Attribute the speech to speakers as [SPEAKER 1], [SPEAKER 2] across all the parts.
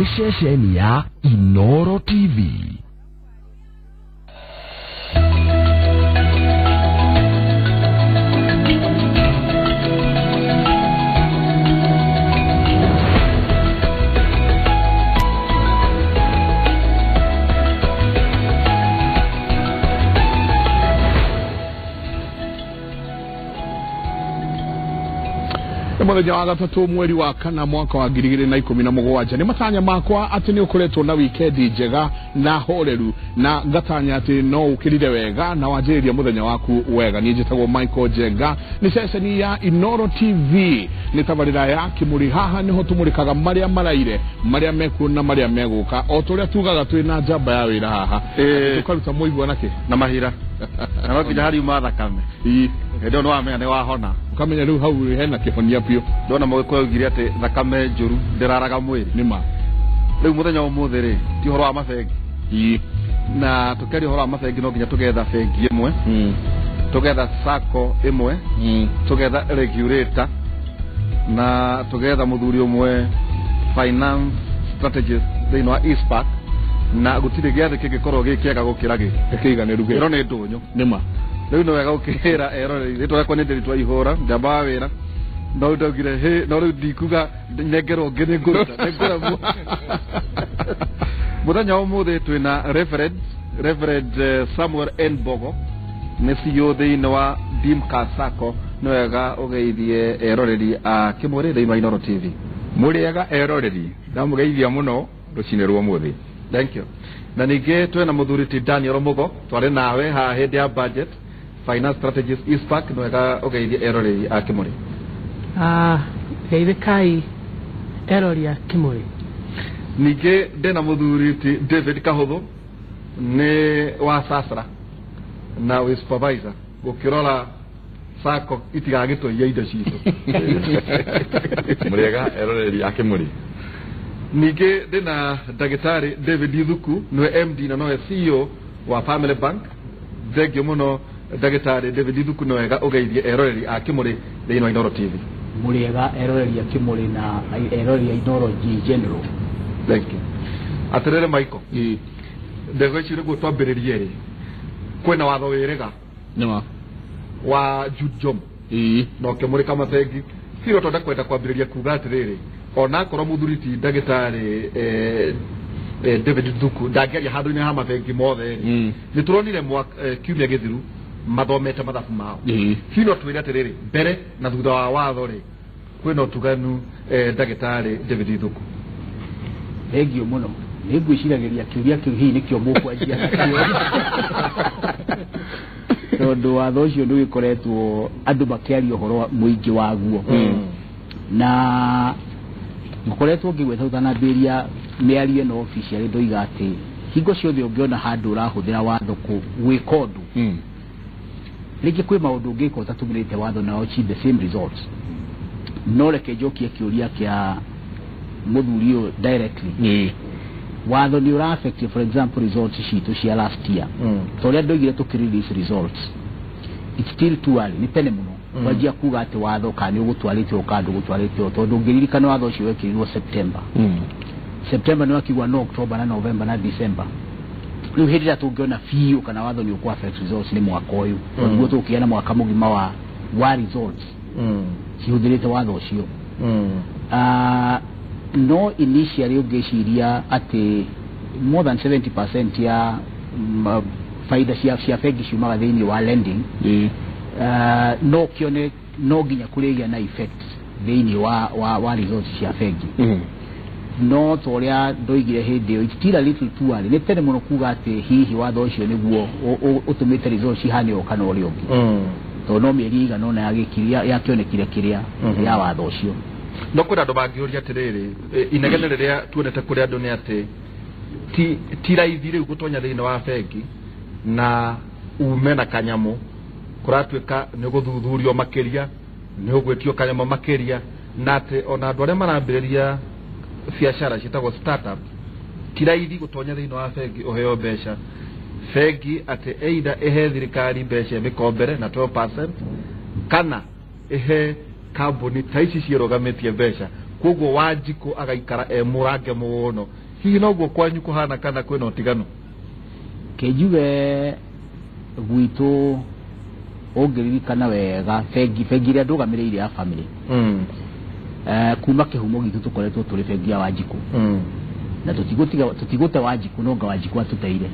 [SPEAKER 1] Nĩ ceceni ya Inoro TV.
[SPEAKER 2] Mũthenya wa gatatũ mweri wa kana mwaka wa 2017 nĩ matanya makwa atĩ nĩ ũkoretwo na wikendi njega na horeru na ngatanya atĩ no ũkĩrire wega na wanjĩrĩria mũthenya waku wega. Niĩ njĩtagwo Michael Njenga, nĩ ceceni ya Inoro TV, nĩ tabarĩra ya Kĩmũrĩ. Haha nĩho tũmũrĩkaga marĩa maraire, marĩa mekuo na marĩa megũka, o tũrĩa tugaga twĩ na njamba ya wĩra haha tũkaruta mũigua nakĩ
[SPEAKER 3] na mahira na no nginya hariuma thakame hĩndĩ ĩyo nĩwamenya nĩwahona,
[SPEAKER 2] ukamenya rĩu hau hena kĩhonia biũ.
[SPEAKER 3] Ndona mũgĩkũyũ augire atĩ thakame njũru ndĩraraga mwĩrĩ.
[SPEAKER 2] Nĩma
[SPEAKER 3] rĩu mũthenya wa ũmũthĩ rĩ ti ũhoro wa mabengi, na tũkĩaria ũhoro wa mabengi no nginya tũgetha bengi ĩmwe, tũgetha sacco ĩmwe, tũgetha regulator na tũgetha mũthuri ũmwe finance strategist thĩinĩ wa Eastpark, na gũtirĩ gĩathĩ kĩngĩkorwo gĩ kĩega gũkĩra gĩkĩ
[SPEAKER 2] kĩiganĩru
[SPEAKER 3] gĩkĩ. Ĩno nĩ ndũnyũ
[SPEAKER 2] nĩma.
[SPEAKER 3] Rĩu nĩ wega ũkĩra eroreri rĩtwa rĩakwa nĩ Ndĩritũ Ihũra, njamba wa wĩra, no rĩu ndaugire hĩ, no rĩu ndikuga nyengerwo ũngĩ nĩ ngũruta nĩ ngũremwo. Mũthenya wa ũmũthĩ twĩna Reverend Samuel N Mbogo, nĩ CEO thĩinĩ wa Dimka Sacco. Nĩ wega ũgeithie eroreri a Kĩmũrĩ thĩinĩ wa Inoro TV.
[SPEAKER 4] Mũrĩega eroreri, ndamũgeithia mũno rũcinĩ rwa ũmũthĩ.
[SPEAKER 3] Thank you. Na ningĩ twĩna mũthuri ti Daniel Mugo, twarĩ nawe haha hĩndĩ ya budget, finance strategist Eastpark. Nĩ wega ũgeithie eroreri a Kĩmũrĩ.
[SPEAKER 5] Geithĩkai eroreri a Kĩmũrĩ.
[SPEAKER 3] Ningĩ ndĩna mũthuri ti David Kahũthũ, nĩ wa SASRA na wĩ supervisor gũkĩrora sacco itigagĩtũiya indo citũ.
[SPEAKER 4] Mũrĩega eroreri a Kĩmũrĩ.
[SPEAKER 3] Ningĩ ndĩna ndagĩtarĩ David Ithuku, nĩwe MD na nowe CEO wa Family Bank. Thengio mũno ndagĩtarĩ David Ithuku, nĩ wega ũgeithie eroreri a Kĩmũrĩ thĩinĩ wa Inoro TV.
[SPEAKER 6] Mũrĩega eroreri a Kĩmũrĩ na eroreri a Inoro in general.
[SPEAKER 3] Thank you. Atĩrĩrĩ Michael, ndego ici nĩguo twambĩrĩrie rĩ, kwĩna watho wĩrĩga
[SPEAKER 2] nĩma
[SPEAKER 3] wa Jude Jomo na ũkĩmũrĩka mabengi. Siro tonda kwenda kwambĩrĩria kuga atĩrĩrĩ, onakorwo mũthuri ti ndagĩtarĩ David Thuku ndangĩaria handũ-inĩ ha mabengi mothe rĩ, nĩ tũronire kiumia gĩthiru mathomete mathabu mao. Hihi no twĩre atĩrĩrĩ, mbere na thutha wa watho rĩ kwĩna ũtuganu? Ndagĩtarĩ David Thuku.
[SPEAKER 6] Thengio mũno. Nĩ ngwĩciragĩria kĩũria kĩu hihi nĩkĩo mũkwanjia nakĩo, tondũ watho ũcio nĩ ũgĩkoretwo andũ makĩaria ũhoro mũingĩ waguo, na ngoretwo ngĩgweta ũtanambĩrĩria mĩario ĩno officially ndoiga atĩ hingo ciothe ũngĩona handũ ũrahũthĩra watho gwĩka ũndũ, rĩngĩ kwĩ maũndũ ũngĩka ũtatũmĩrĩte watho na achieve the same results. No reke njokie kĩũria kĩa mũthuri ũyũ directly. Watho nĩ ũra affect, for example, results citũ cia last year. Ta ũrĩa ndoigire tũkĩ release results, it's still too early, nĩ tene mũno kwanjia kuga atĩ watho kana nĩ ũgũtwarĩte ũũ kana ndũgũtwarĩte ũũ, tondũ ũngĩririkana watho ũcio wekĩrirwo September. September nĩ wakiugua no October na November na December. Rĩu hĩndĩ ĩrĩa tũngĩona biũ kana watho nĩ ũkũ affect results nĩ mwaka ũyũ, tondũ nĩguo tũgũkĩgĩa na mwaka mũgima wa results cihũthĩrĩte watho ũcio. No initially ũngĩciria atĩ more than 70% ya faida cia bengi ciumaga thĩinĩ wa lending, no kĩone no nginya kũrĩgĩa na effect thĩinĩ wa results cia bengi. No ta ũrĩa ndoigire hĩndĩ ĩyo, it's still a little too early, nĩ tene mũno kuga atĩ hihi watho ũcio nĩguo ũtũmĩte results cihane ũũ kana ũrĩa ũngĩ, tondũ no mĩeri ĩigana ũna yakĩonekire kĩrĩa ya watho ũcio.
[SPEAKER 3] No kwĩna andũ mangĩũria atĩrĩrĩ, inegene rĩrĩa tuonete kũrĩ andũ nĩ atĩ ti raithi rĩu gũtonya thĩinĩ wa bengi na ume na kanyamũ, kũratuĩka nĩ ũgũthuthurio makĩria, nĩ ũgwĩtio kanyamũ makĩria, na atĩ ona andũ arĩa marambĩrĩria biacara ciĩtagwo startup ti raithi gũtonya thĩinĩ wa bengi ũheo mbeca. Bengi atĩ either ĩhe thirikari mbeca ĩmĩkombere na 12% kana ĩhe kambuni ta ici ciĩrũgamĩtie mbeca. Koguo Wanjikũ agaikara e mũrange mũno. Hihi noguo kwanyu kũhana kana kwĩna ũtiganu?
[SPEAKER 6] Kenjuge gwitũ ũngĩririkana wega bengi ĩrĩa ndũgamĩrĩire ya family kuma kĩhumo gitũ tũkoretwo tũrĩ bengi ya Wanjikũ na tũtigũte Wanjikũ no nga Wanjikũ atũteire.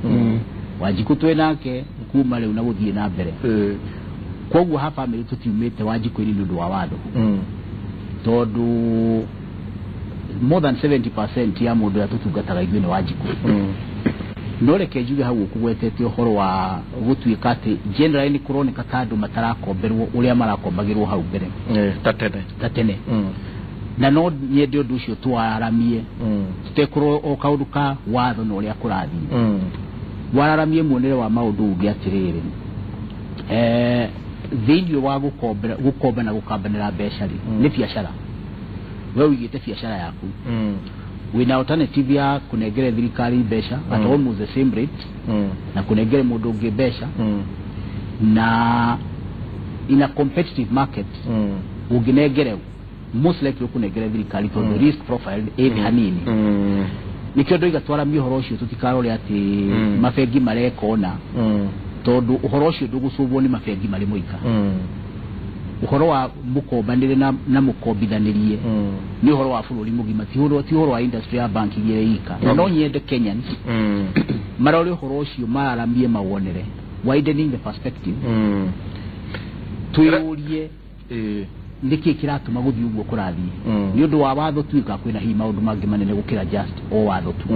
[SPEAKER 6] Wanjikũ twĩ nake kuma rĩu na gũthiĩ na mbere. Koguo ha family tũtiumĩte Wanjikũ-inĩ nĩ ũndũ wa watho tondũ more than 70% ya mũndũ ũrĩa tũtungataga ithuĩ nĩ Wanjikũ. No reke njuge hau ũkũgwetete ũhoro wa gũtuĩka atĩ generally nĩ kũroneka ta andũ matarakomberwo ũrĩa marakombagĩrwo hau mbere ta tene. Na no nyende ũndũ ũcio tũwararamie tũtekũrora o kaũndũ ka watho na ũrĩa kũrathiĩ. Wararamie muonere wa maũndũ ũngĩ atĩrĩrĩ, thĩinĩ wa gũkomba na gũkambanĩra mbeca rĩ, nĩ biacara. We ũigĩte biacara yaku, wĩna alternative ya kũnengere thirikari mbeca at almost the same rate na kũnengere mũndũ ũngĩ mbeca, na in a competitive market ũngĩnengere most likely ũkũnengere thirikari tondũ risk profile ĩ hanini. Nĩkĩo ndoiga twaramie ũhoro ũcio tũtikarore atĩ mabengi mareka ũna tondũ ũhoro ũcio ndũgũcũbwo nĩ mabengi marĩ moika. Ũhoro wa mũkombanĩre na mũkombithanĩrie nĩ ũhoro wa bũrũri mũgima, ti ũhoro wa industry ya banking ĩrĩ ika. Na no nyende Kenyans marore ũhoro ũcio mararamie mawonere, widening the perspective, twĩyũrie nĩkĩ kĩratũma gũthiĩ ũguo kũrathiĩ. Nĩ ũndũ wa watho tuĩka kwĩna hihi maũndũ mangĩ manene gũkĩra just o watho tu.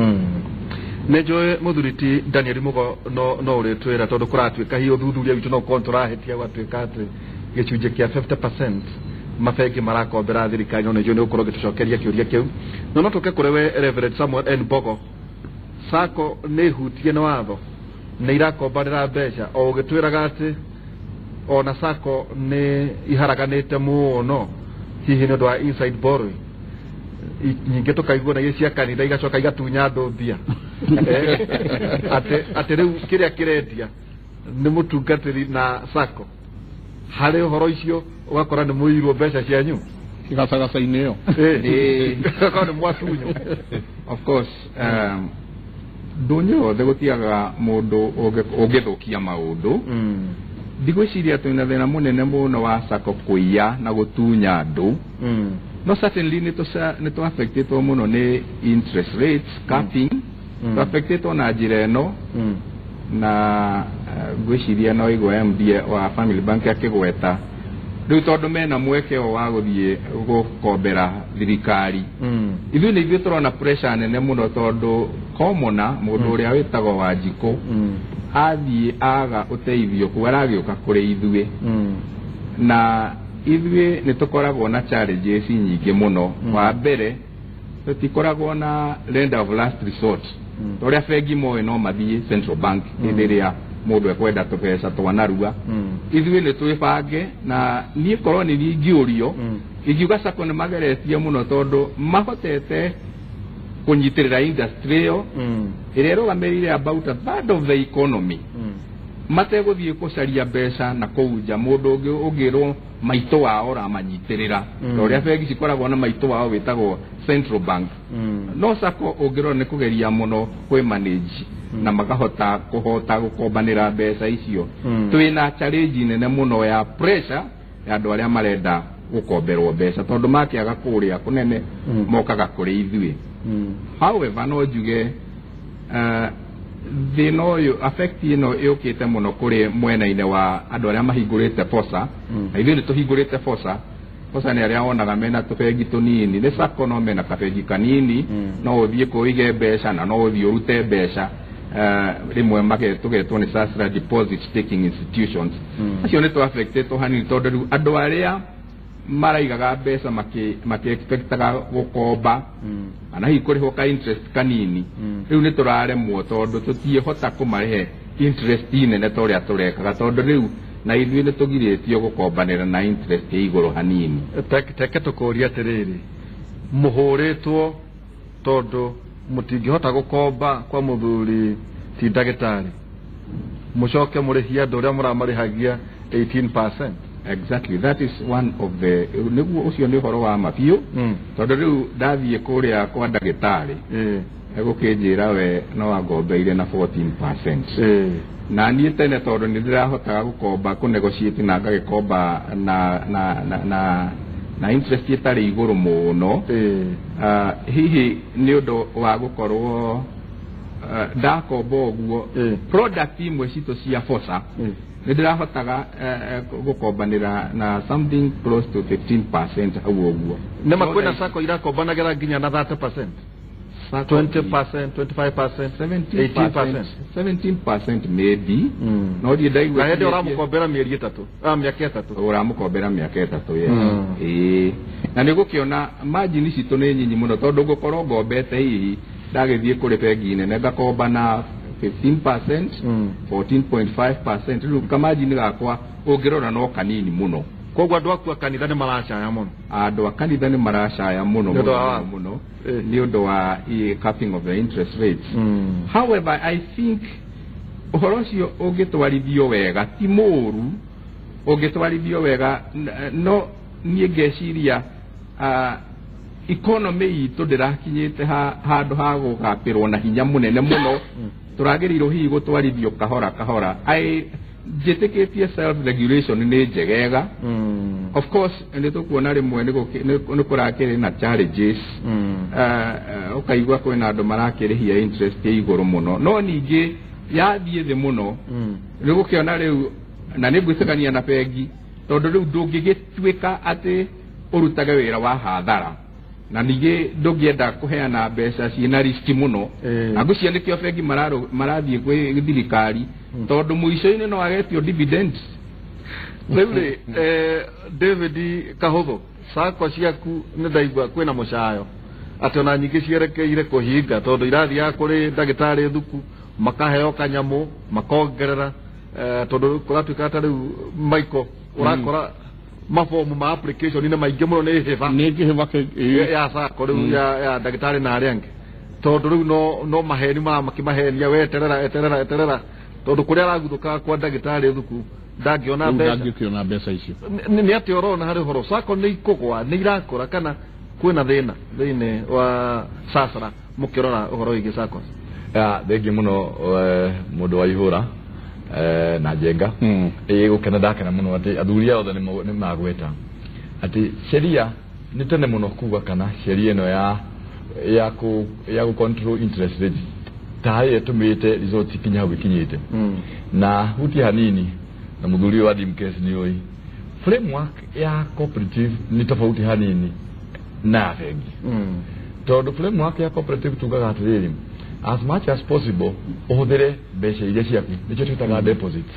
[SPEAKER 3] Nĩ njũĩ mũthuri ti Daniel Mugo no ũrĩtwĩra tondũ kũratuĩka hihi ũthuthuria witũ no ũkorwo tũrahĩtia gwatuĩka atĩ gĩcunjĩ kĩa 50% mabengi marakombera thirikari, no nĩ njũĩ nĩ ũgũkorwo ũgĩtũcokeria kĩũria kĩu. No tũke kũrĩ we Reverend Samuel N. Mbogo, SACCO nĩ hutie nĩ watho, nĩ irakombanĩra mbeca o ũgĩtwĩraga atĩ ona SACCO nĩ iharaganĩte mũno hihi nĩ ũndũ wa inside borrowing. Nyingĩ tũkaigua na iria cia kanitha igacoka igatunya andũ mbia. Atĩ rĩu kĩrĩa kĩrendia nĩ mũtungatĩri na SACCO harĩ ũhoro icio ũgakora nĩ mũirwo mbeca cianyu
[SPEAKER 2] gacagaca-inĩ ĩyo.
[SPEAKER 3] Ũgakora nĩ mwatunywo.
[SPEAKER 4] Of course, ndũnyũ yothe gũtiaga mũndũ ũngĩthũkia maũndũ. Ndigwĩciria twĩna thĩna mũnene mũno wa SACCO kũiya na gũtunya andũ. No certainly nĩ tũ-affectĩtwo mũno nĩ interest rates capping. Tũ-affectĩtwo na njĩra ĩno na ngwĩciria no igua MD wa Family Bank akĩgweta rĩu tondũ mena mweke o wa gũthiĩ gũkombera thirikari. Ithuĩ nĩ ithuĩ tũrona pressure nene mũno tondũ commoner mũndũ ũrĩa wĩtagwo Wanjikũ athiĩ aga ũteithio kũu aragĩũka kũrĩ ithuĩ. Na ithuĩ nĩ tũkoragwo na challenges nyingĩ mũno. Wa mbere tũtikoragwo na lender of last resort. Ũrĩa bengi moĩ no mathiĩ Central Bank hĩndĩ ĩrĩa mũndũ ekwenda tũbeca twa narua. Ithuĩ nĩ twĩbange na niĩ korwo nĩ niĩ ingĩũrio ingiuga SACCO nĩ mageretie mũno tondũ mahotete kũnyitĩrĩra industry ĩyo ĩrĩa ĩrũgamĩrĩire about a third of the economy mategũthiĩ gũcaria mbeca na kũu nja. Mũndũ ũngĩ ũngĩrwo maitũ wao ũramanyitĩrĩra ta ũrĩa bengi cikoragwo na maitũ wao wĩtagwo Central Bank. No SACCO ũngĩrora nĩ kũgeria mũno kwĩ manage na makahota kũhota gũkombanĩra mbeca icio. Twĩna challenge nene mũno ya pressure ya andũ arĩa marenda gũkomberwo mbeca tondũ makĩaga kũrĩa kũnene mokaga kũrĩ ithuĩ. However, no njuge thĩna ũyũ affect ĩno ĩũkĩte mũno kũrĩ mwena-inĩ wa andũ arĩa mahingũrĩte FOSA. Na ithuĩ nĩ tũhingũrĩte FOSA. FOSA nĩ arĩa wonaga mena tũbengi tũnini, nĩ SACCO no mena kabengi kanini, no ũthiĩ kũu ũige mbeca na no ũthiĩ ũrute mbeca. Rĩmwe tũgetwo nĩ SASRA deposit taking institutions. Acio nĩ tũ-affectĩtwo hanini tondũ rĩu andũ arĩa maraigaga mbeca makĩ-expectaga gũkomba kana hihi kũrĩhwo ka interest kanini, rĩu nĩ tũraremwo tondũ tũtiĩhota kũmarehe interest nene ta ũrĩa tũrekaga tondũ rĩu na ithuĩ nĩ tũgirĩtio gũkombanĩra na interest ĩ igũrũ hanini.
[SPEAKER 3] Teke tũkũria atĩrĩrĩ, mũhũrĩtwo tondũ mũtingĩhota gũkomba kwa mũthuri ti ndagĩtarĩ, mũcoke mũrĩhie andũ ũrĩa mũramarĩhagia 18%.
[SPEAKER 4] Exactly, that is one of the nĩguo ũcio nĩ ũhoro wa mabiũ, tondũ rĩu ndathiĩ kũrĩa kwa ndagĩtarĩ, egũkĩnjĩra we no angombeire na 14%, na niĩ tene tondũ nĩ ndĩrahotaga gũkomba, kũnegotiate na ngagĩkomba na interest ĩtarĩ igũrũ mũno. Hihi nĩ ũndũ wa gũkorwo ndakomba ũguo, product imwe citũ cia FOSA nĩ ndĩrahotaga gũkombanĩra na something close to 15% hau ũguo.
[SPEAKER 3] Nĩ ma kwĩna sacco irakombanagĩra nginya na 30%, 20%, 25%, 18%.
[SPEAKER 4] 17% maybe. No ndiĩ ndaigua.
[SPEAKER 3] Na hĩndĩ ũramũkombera mĩeri 3, mĩaka 3.
[SPEAKER 4] Ũramũkombera mĩaka 3, yes. Ĩĩ, na nĩ gũkĩona margin citũ nĩ nyinyi mũno, tondũ ngũkorwo ngombete hihi ndagĩthiĩ kũrĩ bengi nene ngakomba na 15%, 14.5%, rĩu kamargin gakwa ũngĩrora no kanini mũno.
[SPEAKER 3] Koguo andũ aku a kanitha nĩ maracaya mũno.
[SPEAKER 4] Andũ a kanitha nĩ maracaya mũno mũno mũno nĩ ũndũ wa capping of the interest rates. However, I think ũhoro ũcio ũngĩtwarithio wega ti mũũru, ũngĩtwarithio wega, no niĩ ngeciria economy itũ ndĩrakinyĩte handũ ha gũgapĩrwo na hinya mũnene mũno. Tũragĩrĩirwo hihi gũtwarithio kahora kahora. Njĩtĩkĩtie self regulation nĩ njegega. Of course nĩ tũkuona rĩmwe nĩ kũrakĩrĩ na challenges, ũkaigua kwĩna andũ marakĩrĩhia interest ĩ igũrũ mũno, no ningĩ yathiĩ thĩ mũno nĩ gũkĩona rĩu, na nĩ ngwĩtĩkania na bengi, tondũ rĩu ndũngĩgĩtuĩka atĩ ũrutage wĩra wa hathara, na ningĩ ndũngĩenda kũheana mbeca ciĩna riski mũno. Na ngwĩciria nĩkĩo bengi marathiĩ kwĩ thirikari, tondũ mũico-inĩ no agetio dividends.
[SPEAKER 3] Rĩu rĩ, David Kahũthũ, sacco ciaku nĩ ndaigua kwĩna mũcayo atĩ ona nyingĩ cierekeire kũhinga, tondũ irathiaga kũrĩ ndagĩtarĩ thuku makaheo kanyamũ makongerera, tondũ kũratuĩka ta rĩu Michael ũrakora mabomu ma application nĩ maingĩ mũno, nĩ hĩba
[SPEAKER 2] nĩ kĩhĩba
[SPEAKER 3] ya sacco rĩu ya ndagĩtarĩ na arĩa angĩ, tondũ rĩu no maheni makĩmahenia, we eterera eterera eterera, tondũ kũrĩa araguthũka kwa ndagĩtarĩ thuku ndangĩona mbeca,
[SPEAKER 2] ndangĩkĩona mbeca icio.
[SPEAKER 3] Nĩ atĩ ũrona harĩ ũhoro sacco nĩ ikũgwa, nĩ irakũra, kana kwĩna thĩna thĩinĩ wa SASRA mũkĩrora ũhoro wĩgiĩ sacco?
[SPEAKER 7] Thengiũ mũno mũndũ wa ihũra na Njenga. Ĩĩ, gũkena ndakena mũno atĩ athuri aya othe nĩ magweta atĩ sheria nĩ tene mũno kuga kana sheria ĩno ya gũ control interest rates ta ĩyo ĩtũmĩte results ikinye hau ikinyĩte. Na hutie hanini na mũthuri ũyũ wa Dimkes, nĩ ũĩ framework ya cooperative nĩ tofauti hanini na ya bengi, tondũ framework ya cooperative tugaga atĩrĩrĩ, as much as possible ũhũthĩre mbeca iria ciaku, nĩcio twĩtaga deposits,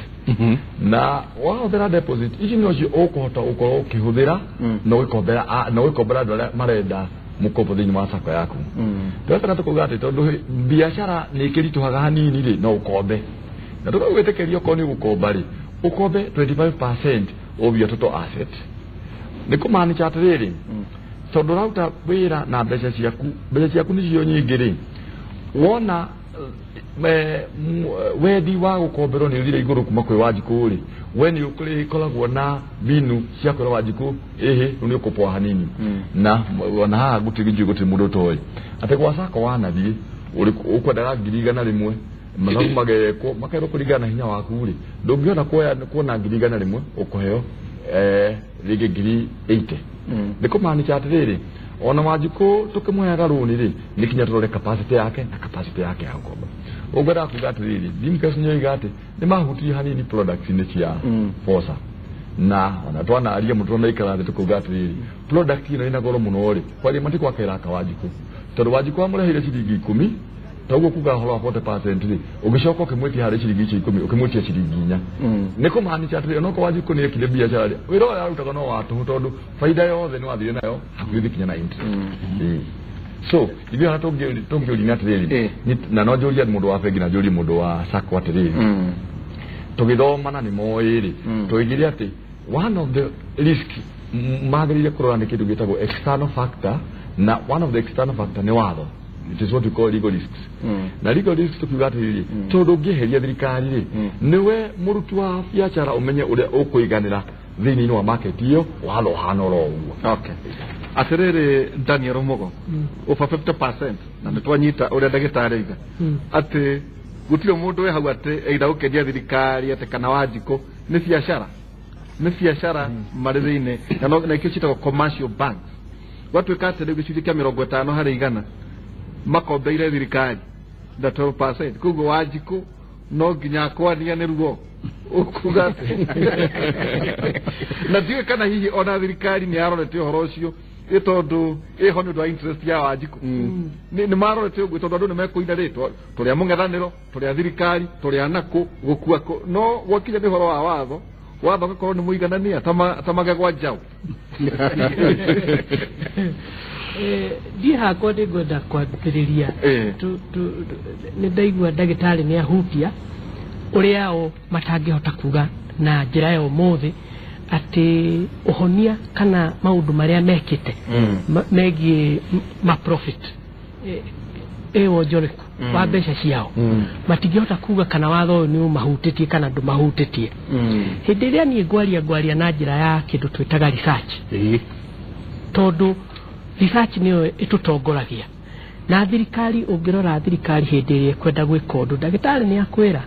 [SPEAKER 7] na wahũthĩra deposit ici nocio ũkũhota gũkorwo ũkĩhũthĩra na ũgĩkombera andũ arĩa marenda mũkombo thĩinĩ wa sacco yaku. Tũreka tũkauga atĩ tondũ biacara nĩ ĩkĩritũhaga hanini rĩ, no ũkombe, na tũgagwĩtĩkĩria okorwo nĩ ũgũkomba rĩ, ũkombe 25% of your total asset. Nĩ kũmaanisha atĩrĩrĩ, tondũ ũraruta wĩra na mbeca ciaku, mbeca ciaku nĩcio nyingĩ rĩ, wona wendi wa gũkomberwo nĩ ũthire igũrũ kuma kwĩ Wanjikũ rĩ, we nĩ ũkoragwo na mbinu cia kwĩra Wanjikũ ĩhĩ rĩu nĩ ũkũpoa hanini. Na ona haha gũtirĩ njũĩ gũtirĩ mũndũ ũtoĩ atĩ gwa sacco wanathiĩ ũkwendaga 100,000, mathabu magekwo makerwo kũringana na hinya waku rĩ, ndũngĩhota kuona 100,000, ũkũheo rĩngĩ 80,000. Nĩ kũmaanisha atĩrĩrĩ, ona Wanjikũ tũkĩmũheaga rũni rĩ, nĩ kinya tũrore capacity yake na capacity yake ya gũkomba. Ũguo ndakuga atĩrĩrĩ, Dimkes nĩoiga atĩ nĩ mahutirie hanini products-inĩ cia FOSA, na ona twanaria mũno twanaikara thĩ tũkauga atĩrĩrĩ, product ĩno ĩna goro mũno rĩ, kwaria matikwakĩra ka Wanjikũ, tondũ Wanjikũ amũreheire ciringi 10, toguo kuga ũhoro wa 40% rĩ, ũgĩcoka ũkĩmwĩtia harĩ ciringi icio 10 ũkĩmwĩtia ciringi 4. Nĩ kũmaanisha atĩrĩrĩ, onokorwo Wanjikũ nĩ ekire biacara rĩ, wĩra ũrĩa arutaga no wa tũhũ, tondũ baida yothe nĩ wathire nayo hakuhĩ thĩ kinya na interest. So ithuĩ haha tũngĩũria atĩrĩrĩ, na no njũrie mũndũ wa bengi na njũrie mũndũ wa sacco atĩrĩrĩ, tũgĩthoma na nĩ moĩ rĩ, tũigire atĩ one of the risk magĩrĩire kũrora nĩ kĩndũ gĩtagwo external factor, na one of the external factor nĩ watho. It is what we call legal risks. Na legal risks tukiuga atĩrĩrĩ, tondũ ũngĩeheria thirikari rĩ, nĩwe mũruti wa biacara ũmenye ũrĩa ũkũiganĩra thĩinĩ wa market ĩyo watho ũhana oro ũguo.
[SPEAKER 3] Okay. Atiriri Daniel Mugo, over 50% na nĩ twanyita ũrĩa ndagĩtarĩ aiga atĩ gũtirĩ mũndũ wĩ hau atĩ either gũkenia thirikari atĩ kana Wanjikũ, nĩ biacara, nĩ biacara marĩ thĩinĩ, na no na ikĩo ciĩtagwo commercial banks. Gwatuĩka atĩ rĩu gĩcunjĩ kĩa 50% makombeire thirikari na 12%, koguo Wanjikũ no nginya akwania nĩ ruo ukuga atĩ na ndiũĩ kana hihi ona thirikari nĩ yarorete ũhoro ũcio ĩ tondũ ĩho nĩ ũndũ wa interest ya Wanjikũ, nĩ marorete ũguo tondũ andũ nĩ mekũina rĩtwa tũrĩ a mũng'ethanĩro, tũrĩ a thirikari, tũrĩ a nakũ gũkua kũ, no gwakinya nĩ ũhoro wa watho, watho ũgakorwo nĩ mũiganania ta magegwa njaũ.
[SPEAKER 5] Ndiĩ hakwa nĩ ngwenda kwambĩrĩria nĩ ndaigua ndagĩtarĩ nĩ ahutia ũrĩa o matangĩhota kuga na njĩra ya ũmũthĩ atĩ ũhonia kana maũndũ marĩa mekĩte megiĩ ma profit ĩ wonjoreku wa mbeca ciao, matingĩhota kuga kana watho ũyũ nĩ ũmahutĩtie kana ndũmahutĩtie. Hĩndĩ ĩrĩa niĩ ngwaria na njĩra ya kĩndũ twĩtaga research, tondũ research nĩyo ĩtũtongoragia na thirikari. Ũngĩrora thirikari hĩndĩ ĩrĩa ĩkwenda gwĩka ũndũ, ndagĩtarĩ nĩ akwĩra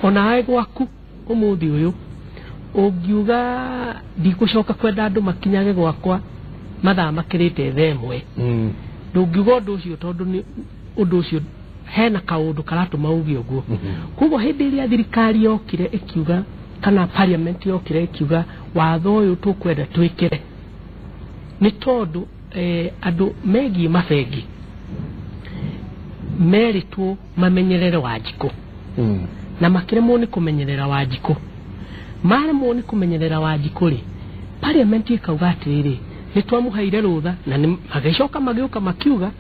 [SPEAKER 5] onawe gwaku ũmũthĩ ũyũ ũngiuga ndigũcoka kwenda andũ makinyage gwakwa mathaa makĩrĩte thaa ĩmwe, ndũngiuga ũndũ ũcio tondũ nĩ ũndũ ũcio hena kaũndũ karatũma uge ũguo. Koguo hĩndĩ ĩrĩa thirikari yokire ĩkiuga kana parliament yokire ĩkiuga watho ũyũ tũkwenda twĩkĩre nĩ tondũ andũ megiĩ mabengi merĩtwo mamenyerere Wanjikũ na makĩremwo nĩ kũmenyerera Wanjikũ, maremwo nĩ kũmenyerera Wanjikũ rĩ, parliament ĩkauga atĩrĩrĩ nĩ twamũheire rũtha, na magĩcoka magĩũka makiuga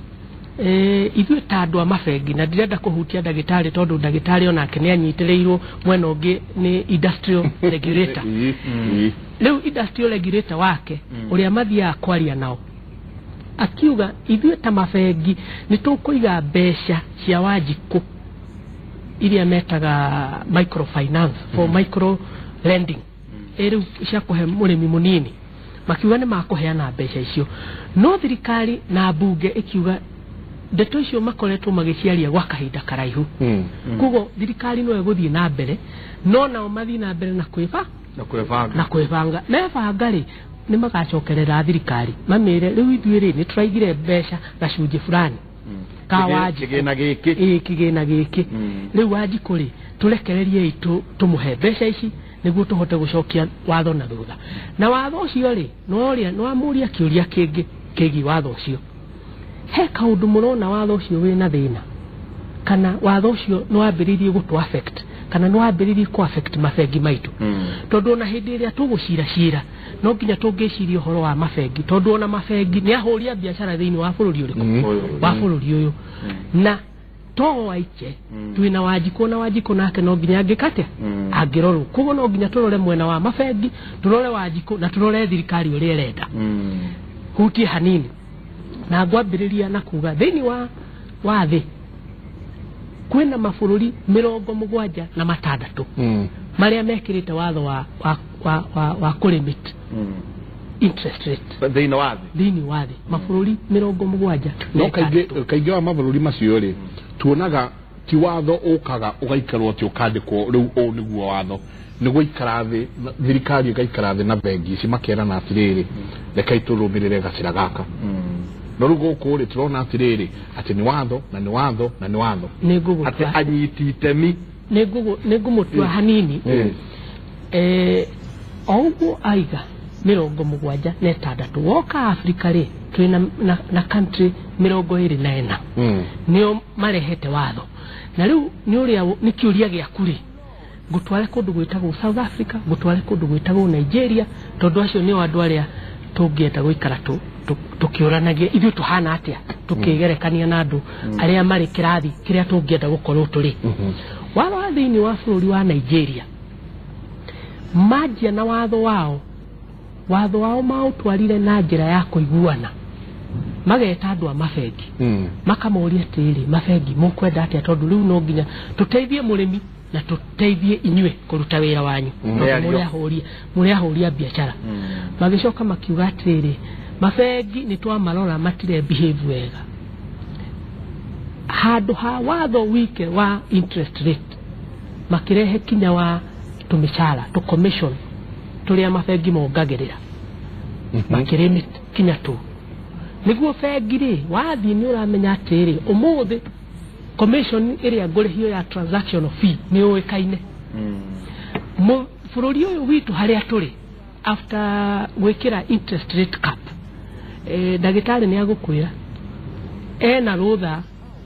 [SPEAKER 5] ithuĩ ta andũ a mabengi, na ndirenda kũhutia ndagĩtarĩ tondũ ndagĩtarĩ onake nĩ anyitĩrĩirwo mwena ũngĩ nĩ industrial regulator. Rĩu industrial regulator wake ũrĩa mathiaga kwaria nao akiuga ithuĩ ta mabengi nĩ tũkũiga mbeca cia Wanjikũ iria metaga microfinance for micro lending, rĩu cia kũhe mũrĩmi mũnini, makiuga nĩ makũheana mbeca icio, no thirikari na mbunge ĩkiuga ndeto icio makoretwo magĩciaria gwa kahinda karaihu, koguo thirikari no ĩgũthiĩ na mbere, no nao mathiĩ na mbere na kwĩbanga mebanga rĩ nĩ magacokerera thirikari mamĩre rĩu ithuĩ rĩ nĩ tũraigire mbeca gacunjĩ fulani ka Wanjikũ kĩgĩna gĩkĩ, rĩu Wanjikũ rĩ tũrekererie tũmũhe mbeca ici nĩguo tũhote gũcokia watho na thutha. Na watho ũcio rĩ nĩ wamũria kĩũria kĩngĩ kĩgiĩ watho ũcio, he kaũndũ mũrona watho ũcio wĩna thĩna kana watho ũcio nĩ wambĩrĩirie gũtũ affect kana nĩ wambĩrĩirie kũ affect mabengi maitũ, tondũ ona hĩndĩ ĩrĩa tũgũcira cira no nginya tũngĩciria ũhoro wa mabengi, tondũ ona mabengi nĩ ahũri a biacara thĩinĩ wa bũrũri ũrĩkũ wa bũrũri ũyũ, na to waiche twĩna Wanjikũ na Wanjikũ nake no nginya angĩka atĩa angĩrorwo. Koguo no nginya tũrore mwena wa mabengi, tũrore Wanjikũ na tũrore thirikari ũrĩa ĩrenda. Hutie hanini na ngwambĩrĩria na kuga thĩinĩ wa thĩ kwĩna mabũrũri 76 marĩa mekĩrĩte watho wa kũlimit interest rate
[SPEAKER 3] thĩinĩ wa
[SPEAKER 5] thĩ, wa thĩ mabũrũri 70.
[SPEAKER 2] No kaingĩ wa mabũrũri macio rĩ tuonaga ti watho ũkaga ũgaikarwo atĩ ũkandĩkwo rĩu ũũ nĩguo watho, nĩ gũikara thĩ thirikari ĩgaikara thĩ na bengi ici makerana atĩrĩrĩ rekei tũrũmĩrĩre gacĩra gaka, no rĩu gũkũ rĩ tũrona atĩrĩrĩ atĩ nĩ watho na nĩ watho na nĩ watho,
[SPEAKER 3] atĩ anyiti itemi.
[SPEAKER 5] Nĩ ngũmũtua hanini o ũguo aiga 76 woka Afrika rĩ twĩna na country 24 nĩo marehete watho, na rĩu nĩ ũrĩa nĩ kĩũria gĩaku rĩ ngũtware kũndũ gwĩtagwo South Africa, ngũtware kũndũ gwĩtagwo Nigeria, tondũ acio nĩo andũ arĩa tũngĩenda gũikara tũkĩũranagia ithuĩ tũhana atĩa tũkĩgerekania na andũ arĩa marĩ kĩrathi kĩrĩa tũngĩenda gũkorwo tũrĩ. Watho wa thĩinĩ wa bũrũri wa Nigeria manjia na watho wao maũtwarire na njĩra ya kũiguana, mageta andũ a mabengi makamoria atĩrĩrĩ, mabengi mũkwenda atĩa tondũ rĩu no nginya tũteithie mũrĩmi na tũteithie inyuĩ kũruta wĩra wanyu mũrĩahũria biacara. Magĩcoka makiuga atĩrĩrĩ, mabengi nĩ twamarora matire behave wega. Handũ ha watho wike wa interest rate makirehe kinya wa tũmĩcara tũ commission tũrĩa mabengi mongagĩrĩra, makĩrĩmit kinya tũ nĩguo bengi rĩ wathiĩ nĩ ũramenya atĩrĩ ũmũthĩ commission ĩrĩa ngũrĩhio ya transaction fee nĩ yũĩkaine. Bũrũri ũyũ witũ harĩa tũrĩ after gwĩkĩra interest rate cap, ndagĩtarĩ nĩ agũkwĩra ena rũtha,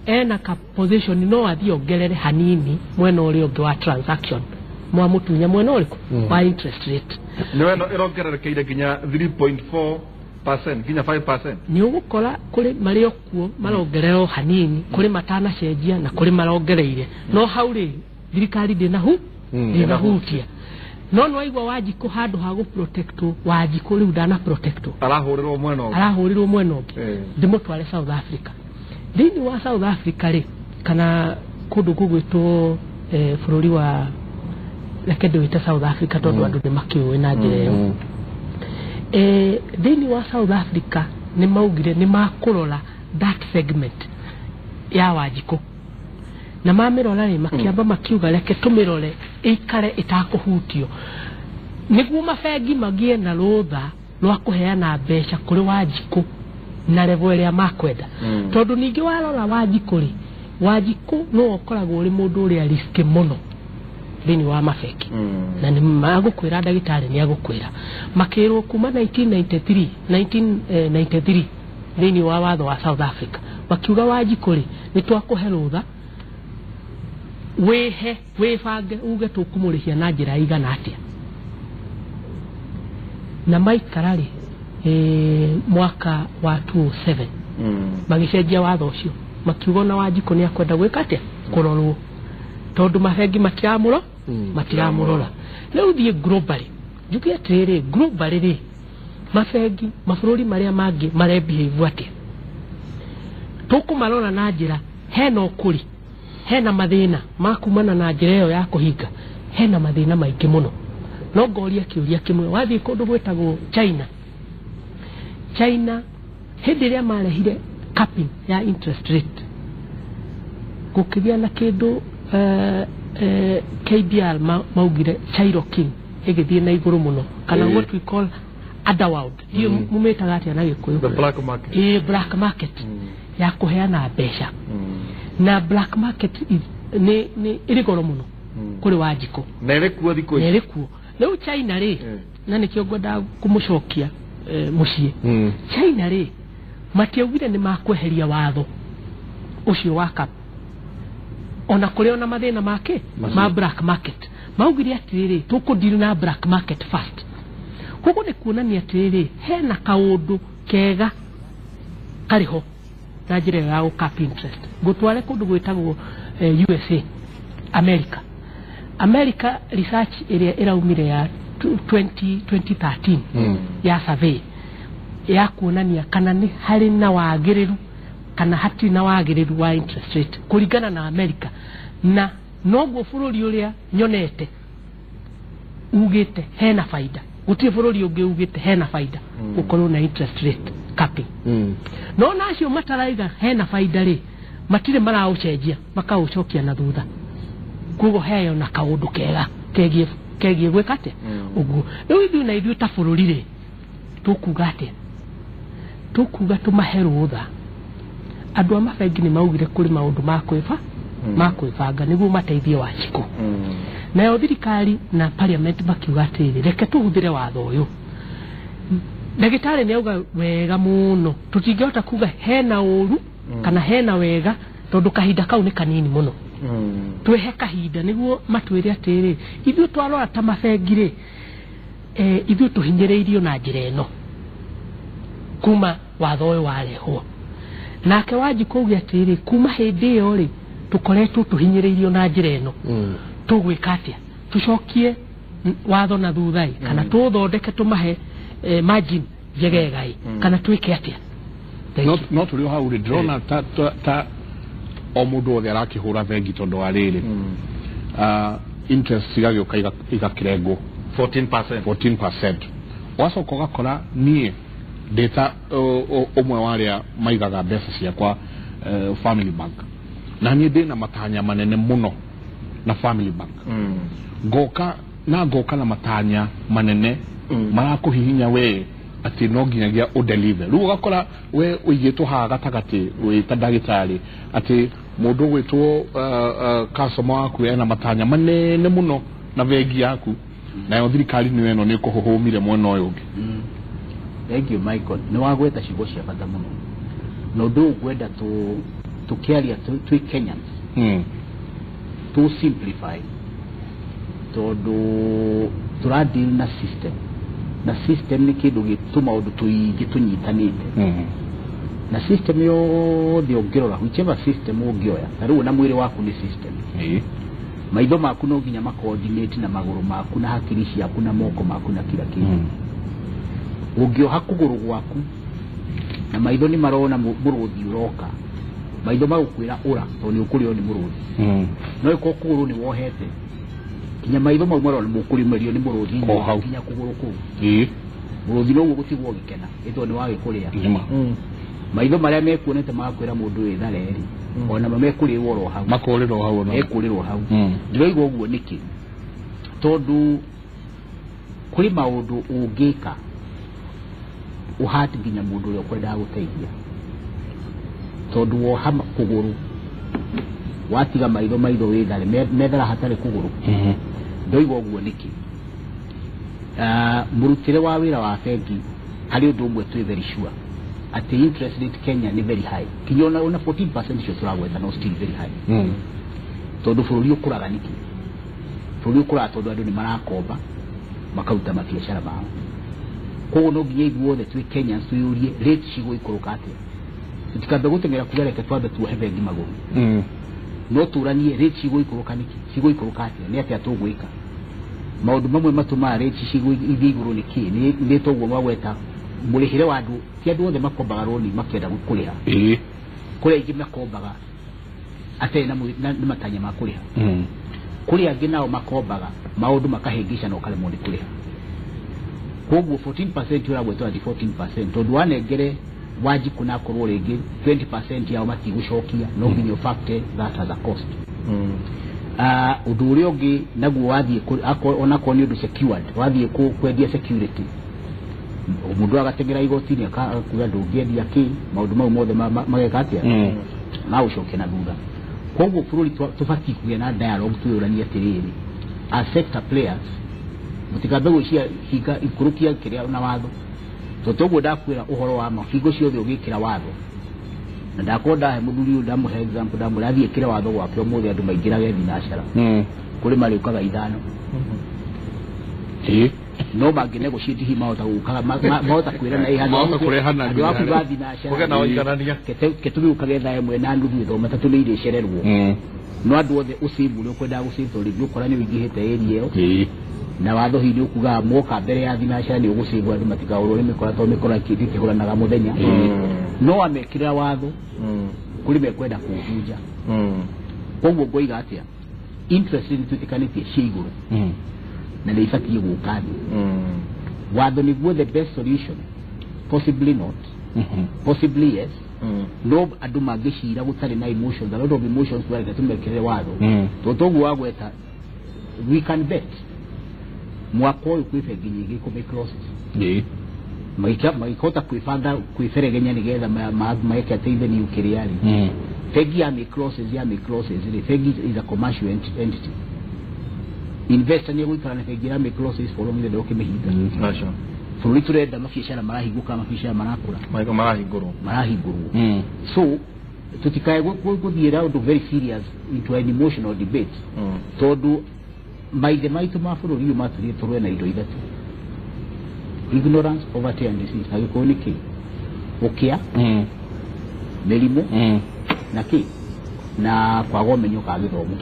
[SPEAKER 5] ena ka position no athiĩ ongerere hanini mwena ũrĩa ũngĩ wa transaction mwamũtunya mwena ũrĩkũ wa interest rate.
[SPEAKER 3] Nĩ ĩno ĩrongererekeire nginya 3.4% nginya 5%.
[SPEAKER 5] Nĩ ũgũkora kũrĩ marĩ okuo marongererwo hanini, kũrĩ matanacenjia na kũrĩ marongereire, no hau rĩ thirikari ndĩnahutia. No nĩwaigua Wanjikũ handũ ha gũprotectwo, Wanjikũ rĩu ndana protectwo,
[SPEAKER 3] arahũrĩrwo mwena ũngĩ,
[SPEAKER 5] arahũrĩrwo mwena ũngĩ, ndĩmũtware South Africa. Thĩinĩ wa South Africa rĩ, kana kũndũ gũgwĩtwo bũrũri wa reke ndĩwĩte South Africa tondũ andũ nĩ makĩũĩ na njĩra ĩyo. Thĩinĩ wa South Africa nĩ maugire nĩ makũrora that segment ya Wanjikũ, na mamĩrora rĩ makĩamba makiuga reke tũmĩrore ĩikare ĩtakũhutio nĩguo mabengi magĩe na rũtha rwa kũheana mbeca kũrĩ Wanjikũ na level ĩrĩa makwenda. Tondũ ningĩ warora Wanjikũ rĩ, Wanjikũ no ũkoragwo ũrĩ mũndũ ũrĩa risk mũno thĩinĩ wa mabengi, na nĩ magũkwĩra ndagĩtarĩ nĩ agũkwĩra makĩrwo kuma 1993 thĩinĩ wa watho wa South Africa makiuga Wanjikũ rĩ nĩ twakũhe rũtha wĩhe wĩbange uge tũkũmũrĩhia na njĩra igana atĩa. Na maikara rĩ mwaka wa 2007 magĩcenjia watho ũcio makiuga ona Wanjikũ nĩ akwenda gwĩka atĩa kũrorwo tondũ mabengi matiramũrora. Rĩu thiĩ globally njuge atĩrĩrĩ, globally rĩ mabengi mabũrũri marĩa mangĩ marebehave atĩa? Tũkũmarora na njĩra hena ũkũri, hena mathĩna ma kumana na njĩra ĩyo ya kũhinga, hena mathĩna maingĩ mũno. No ngoria kĩũria kĩmwe, wathiĩ kũndũ gwĩtagwo China, China hĩndĩ ĩrĩa marehire capping ya interest rate gũkĩgĩa na kĩndũ KBR maugire Chairo King ĩgĩthiĩ na igũrũ mũno, kana what we call underworld, hiyo mumĩtaga atĩa na Gĩkũyũ?
[SPEAKER 3] The black market.
[SPEAKER 5] Black market ya kũheana mbeca. Na black market nĩ ĩrĩ goro mũno kũrĩ Wanjikũ,
[SPEAKER 3] na ĩrĩ kuo thikũ ici,
[SPEAKER 5] na ĩrĩ kuo rĩu China rĩ, na nĩkĩo ngwendaga kũmũcokia mũciĩ. China rĩ matiaugire nĩ makweheria watho ũcio wa cap ona kũrĩ ona mathĩna make ma black market. Maugire atĩrĩrĩ tũkũdeal na black market first. Koguo nĩ kuonania atĩrĩrĩ hena kaũndũ kega karĩ ho na njĩra ĩyo ya gũ cap interest. Ngũtware kũndũ gwĩtagwo USA, America. America research ĩrĩa ĩraumire ya 2013 ya survey ya kuonania kana nĩ harĩ na wagĩrĩru kana hatirĩ na wagĩrĩru wa interest rate kũringana na America, na noguo bũrũri ũrĩa nyonete ugĩte hena faida, gũtirĩ bũrũri ũngĩ ugĩte hena faida gũkorwo na interest rate capping. No nacio mataraiga hena faida rĩ matirĩ maraũcenjia, makaũcokia na thutha. Koguo heyo na kaũndũ kega kegiĩ gwĩka atĩa ũguo. Rĩu ithuĩ na ithuĩ ta bũrũri rĩ tũkuga atĩa? Tũkuga tũmahe rũtha. Andũ a mabengi nĩ maugire kũrĩ maũndũ ma kwĩbanga nĩguo mateithie Wanjikũ. Nayo thirikari na parliament makiuga atĩrĩrĩ reke tũhũthĩre watho ũyũ. Ndagĩtarĩ nĩ auga wega mũno, tũtingĩhota kuga hena ũru kana hena wega tondũ kahinda kau nĩ kanini mũno. Twĩhe kahinda nĩguo matwĩre atĩrĩrĩ ithuĩ twarora ta mabengi rĩ ithuĩ tũhinyĩrĩirio na njĩra ĩno kuma watho ũyũ warehwo. Nake Wanjikũ auge atĩrĩrĩ kuma hĩndĩ ĩyo rĩ tũkoretwo tũhinyĩrĩirio na njĩra ĩno, tũgwĩka atĩa? Tũcokie watho na thutha ĩ, kana tũthondeke tũmahe margin njegega ĩ, kana twĩke atĩa?
[SPEAKER 2] No tũrĩ o hau rĩ ndĩrona ta o mũndũ wothe arakĩhũra bengi tondũ wa rĩrĩ Interest igagĩũka igakĩrengwo
[SPEAKER 3] 14%.
[SPEAKER 2] 14%. Wacoka ũgakora niĩ ndĩta ũmwe wa arĩa maigaga mbeca ciakwa Family Bank, na niĩ ndĩna matanya manene mũno na Family Bank. Ngoka na matanya manene marakũhihinya we atĩ no nginyagia ũdeliver. Rĩu ũgakora we ũigĩtwo haha gatagatĩ wĩ ta ndagĩtarĩ atĩ mũndũ ũgwĩtwo customer waku ena matanya manene mũno na bengi yaku, nayo thirikari nĩyo ĩno nĩ ĩkũhũhũmire mwena ũyũ ũngĩ.
[SPEAKER 6] Thank you Michael, nĩ wagweta ciugo cia bata mũno na ũndũ ũyũ ngwenda tũkĩaria twĩ Kenyans tũ simplify tondũ tũra deal na system, na system nĩ kĩndũ gĩ tũmaũndũ tũingĩ tũnyitanĩte. Na system yothe ũngĩrora, whichever system ũngĩoya, ta rĩu na mwĩrĩ waku nĩ system. Maitho maku no nginya ma-coordinate na magũrũ maku na hakiri ciaku na moko maku na kila kĩndũ. Ũngĩoha kũgũrũ gwaku na maitho nĩ marona mũrũthi ũroka, maitho magũkwĩra ũra tondũ nĩ ũkũrĩo nĩ mũrũthi. No ĩkorwo kũgũrũ nĩ wohete, nginya maitho mau marona mũkũrĩmĩrio nĩ mũrũthi nginya kũgũrũ kũu. Mũrũthi noguo gũtigwo ũgĩkena ĩtondũ nĩ wagĩkũrĩa. Maitho marĩa mekuonete magakwĩra mũndũ wĩthare rĩ, ona mo mekũrĩrwo oro hau.
[SPEAKER 2] Makũrĩrwo hau ona.
[SPEAKER 6] Mekũrĩrwo hau. Ndĩroiga ũguo nĩkĩ? Tondũ kũrĩ maũndũ ũngĩka ũhati nginya mũndũ ũrĩa ũkwendaga gũteithia, tondũ woha kũgũrũ watiga maitho wĩthare methara hatarĩ kũgũrũ. Ndoiga ũguo nĩkĩ? Mũrutĩre wa wĩra wa bengi harĩ ũndũ ũmwe twĩ very sure atĩ interest rate Kenya nĩ very high, kinya ona 14% icio tũragweta no still very high. Tondũ bũrũri ũkũraga nĩkĩ? Bũrũri ũkũraga tondũ andũ nĩ marakomba makaruta mabiacara mao. Koguo no nginya ithuothe twĩ Kenyans twĩyũrie rate cigũikũrũka atĩa. Tũtikambe gũteng'era kuga reke twambe tuohe bengi magũrũ. No tũranie rate cigũikũrũka nĩkĩ, cigũikũrũka atĩa, nĩ atĩa tũgwĩka. Maũndũ mamwe matũmaga rate cigũithiĩ igũrũ nĩkĩ? Nĩ toguo magweta mũrĩhĩre wa andũ, ti andũ othe makombaga rũni makĩenda kũrĩha. Kũrĩ aingĩ makombaga atarĩ na matanya ma kũrĩha. Kũrĩ angĩ nao makombaga maũndũ makahĩngĩca na ũkaremwo nĩ kũrĩha. Koguo 14% ũragwetwo ati 14% tondũ wanengere Wanjikũ na akorwo rĩngĩ 20% yao matigũcokia, no nginya ũfactor that as a cost. Ũndũ ũrĩa ũngĩ naguo wathiĩ onakorwo nĩ ũndũ secured, wathiĩ kwendia security, mũndũ agateng'era igoti-inĩ akakuga ndũngĩendia kĩ, maũndũ mau mothe mageka atĩa? Magũcokia na thutha. Koguo bũrũri tũbatiĩ kũgĩa na dialogue twĩyũranie atĩrĩrĩ, as sector players mũtikambe gwĩciria hinga ikũrũkia kĩrĩa na watho, tondũ toguo ndakwĩra ũhoro wa ma hingo ciothe ũgĩkĩra watho, na ndakorwo ndahe mũthuri ũyũ ndamũhe example ndamwĩra athiĩ ĩkĩre watho gwake ũmũthĩ andũ maingĩrage thinacara, kũrĩ marĩũkaga 5. No mangĩ negotiate hihi mahota gũkaga mahota kwĩrana ĩ handũ ha kuga thinacara
[SPEAKER 3] kũgĩa na ũiganania
[SPEAKER 6] ke tũgĩũkage thaa 1 na nuthu ĩthoma matatũ nĩ irĩcererwo. No andũ othe ũcĩbu ũrĩa ũkwendaga gũcĩbu tondũ rĩngĩ ũkora nĩ ũingĩhĩte area ĩyo, na watho hihi nĩ ũkugaga mwoka mbere ya thinacara nĩ ũgũcĩbwo andũ matikaũrwo nĩ mĩkora tondũ mĩkora ĩkĩhũranaga mũthenya. No amekĩrĩra watho kũrĩ mekwenda kũũbunja. Koguo ngoiga atĩa, interest rate nĩtwĩtĩkanĩtie ciĩ igũrũ na nĩ ibatiĩ gũka thĩ. Watho nĩguo the best solution? Possibly not. Possibly yes. No andũ mangĩcira gũtarĩ na emotions, a lot of emotions twareke tũmekĩrĩre watho. Tondũ toguo wagweta, we can bet mwaka ũyũ kwĩ bengi nyingĩ kũ make losses. Magĩkahota kwĩbanga kwĩberegenya nĩgetha meke atĩ revenue kĩrĩa rĩ. Bengi ya make losses rĩ, bengi is a commercial entity. Investor nĩ egũikara na bengi ya make losses for long ĩrĩa ũkĩmĩhinga. Bũrũri tũrenda mabiacara marahingũka, mabiacara marakũra, marahingũrwo. So tũtikae gũthiĩ ũndũ very serious into an emotional debate, tondũ maithe maitũ ma bũrũri ũyũ matũrire tũrũe na indo ithatũ: ignorance, poverty and disease. Na gĩkũyũ nĩ kĩ? Ũkĩa, mĩrimũ, na kĩ? Na kwaga ũmenyo ka gĩthomo.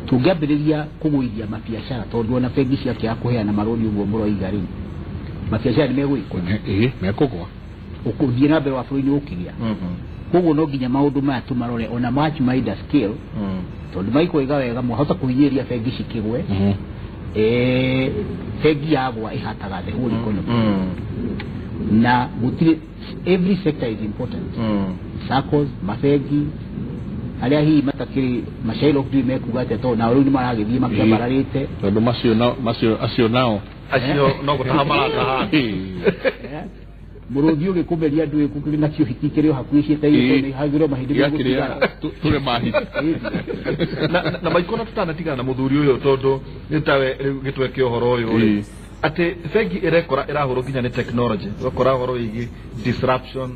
[SPEAKER 6] Tũngĩambĩrĩria kũgũithia mabiacara, tondũ ona bengi ciakĩaga kũheana marũni ũguo mũroiga rĩ, mabiacara nĩ megũikũra.
[SPEAKER 2] Mekũgwa.
[SPEAKER 6] Ũkũthiĩ na mbere wa bũrũri nĩ ũkĩgĩa. Koguo no nginya maũndũ maya tũmarore ona much wider scale, tondũ maikũiga wega mwahota kũhinyĩrĩria bengi cikĩgwe. Bengi yagwa ĩhataga the whole economy. Na gũtirĩ, every sector is important. SACCOs, mabengi, arĩa hihi matakĩrĩ macairo ndiũĩ mekuga atĩa, tondũ nao rĩu nĩ maragĩthiĩ makĩambararĩte.
[SPEAKER 2] Tondũ macio nao, macio acio nao
[SPEAKER 3] acio no gũtaha marataha.
[SPEAKER 6] Mũrũthi ũgĩkũmeria ndũĩ kũkĩrĩ nakĩo hiti kĩrĩ o hakuhĩ ciĩtaire nĩ hagĩrwo mahĩndĩ
[SPEAKER 2] gĩakĩrĩa
[SPEAKER 6] megũtigara.
[SPEAKER 2] Tũrĩ mahiti.
[SPEAKER 3] Na maikona tutanatigana na muthuri uyu tondu nĩ tawe rĩu gĩtweke ũhoro ũyũ rĩ, atĩ bengi ĩrekora ĩrahũrwo nginya nĩ technology, ũgakora ũhoro wĩgiĩ disruption,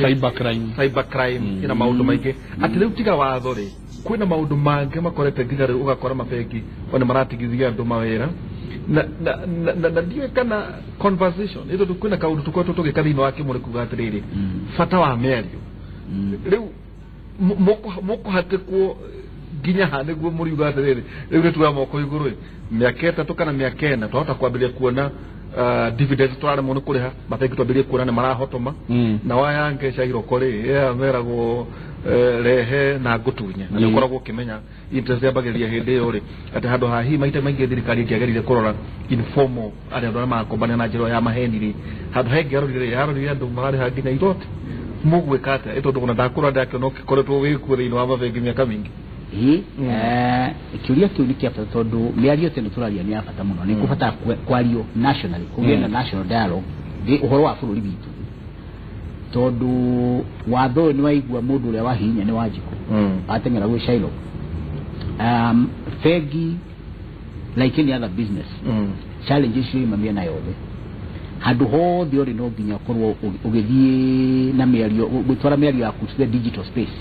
[SPEAKER 2] cyber crime.
[SPEAKER 3] Cyber crime ina maũndũ maingĩ, atĩ rĩu tiga watho rĩ, kwĩna maũndũ mangĩ makorete nginya rĩu ũgakora mabengi ona maratigithia andũ mawĩra na ndiũĩ kana conversation ĩ, tondũ kwĩna kaũndũ tũkoretwo tũgĩka thĩinĩ wa kĩmũrĩ kuga atĩrĩrĩ, bata wa mĩario rĩu mũkũhatĩkwo nginya ha nĩguo mũriuga atĩrĩrĩ, rĩu nĩ tuoya moko igũrũ ĩ, mĩaka 3 kana mĩaka 4 twahota kwambĩrĩria kuona dividends tũraremwo nĩ kũrĩha mabengi, twambĩrĩrie kuona nĩ marahotoma na wayange cia iroko rĩ, yeah, meragwo rehe na ngũtunye na nĩ ũkoragwo ũkĩmenya interest yambagĩrĩria hĩndĩ ĩyo rĩ, atĩ handũ ha hihi maita maingĩ thirikari ĩngĩagĩrĩire kũrora informal arĩa andũ arĩa marakombania na njĩra ĩyo ya maheni rĩ, handũ ha ĩngĩarorire rĩ, yarorire andũ mararĩha nginya igoti. Mũgwĩka atĩa ĩ, tondũ ona ndakũra ndakĩona ũkĩkoretwo wĩkuo thĩinĩ wa mabengi mĩaka mĩingĩ?
[SPEAKER 6] Ĩĩ, kĩũria kĩu nĩ kĩa bata, tondũ mĩario teno tũraria nĩ ya bata mũno. Nĩ kũbatara kwario nationally, kũgĩe na national dialogue thĩ ũhoro wa bũrũri witũ, tondũ watho ũyũ nĩ waigua mũndũ ũrĩa wahihinya nĩ Wanjikũ ateng'era gwĩ Shylock. Bengi, like any other business, challenges ciuma mĩena yothe. Handũ hothe ũrĩ no nginya ũkorwo ũgĩthiĩ na mĩario, gũtwara mĩario yaku to the digital space,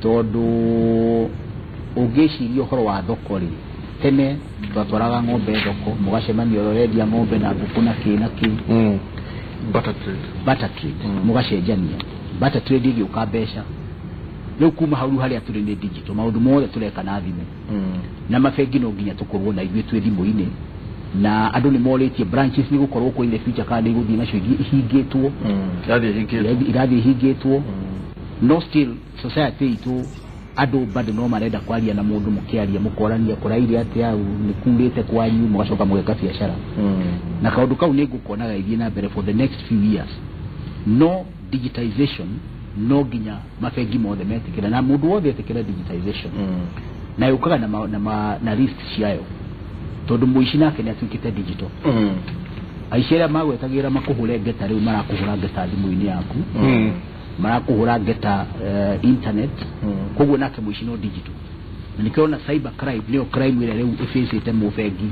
[SPEAKER 6] tondũ ũngĩciria ũhoro wa thoko rĩ, tene twatwaraga ng'ombe thoko, mũgacemania ũrĩa ũrendia ng'ombe na ngũkũ na kĩ na kĩ.
[SPEAKER 3] Barter trade.
[SPEAKER 6] Barter trade. Mũgacenjania. Barter trade ĩgĩũka mbeca. Rĩu kuma hau, rĩu harĩa tũrĩ nĩ digital, maũndũ mothe tũreka na thimũ, na mabengi no nginya tũkorwo na ithuĩ twĩ thimũ-inĩ, na andũ nĩ morĩtie branches nĩ gũkorwo kũ in the future kana nĩ igũthiĩ nacio ihingĩtwo.
[SPEAKER 3] Yathiĩ hingĩtwo.
[SPEAKER 6] Irathiĩ ihingĩtwo, no still society itũ andũ bado no marenda kwaria na mũndũ, mũkĩaria mũkorania kũraire atĩa, nĩ kurĩte kwanyu, mũgacoka mũgeka biacara. Na kaũndũ kau nĩ ngũkonaga ithiĩ na mbere for the next few years. No digitization no nginya mabengi mothe metĩkĩre na mũndũ wothe etĩkĩre digitization, na yũkaga na risk ciayo, tondũ mũici nake nĩ atuĩkĩte digital. Aici arĩa magwetagĩra makũhũre ngeta rĩu marakũhũra ngeta thimũ-inĩ yaku, marakũhũra ngeta internet. Koguo nake mũici no digital, na nĩkĩo ona cyber crime nĩyo crime ĩrĩa rĩu ĩbĩcĩte mũbengi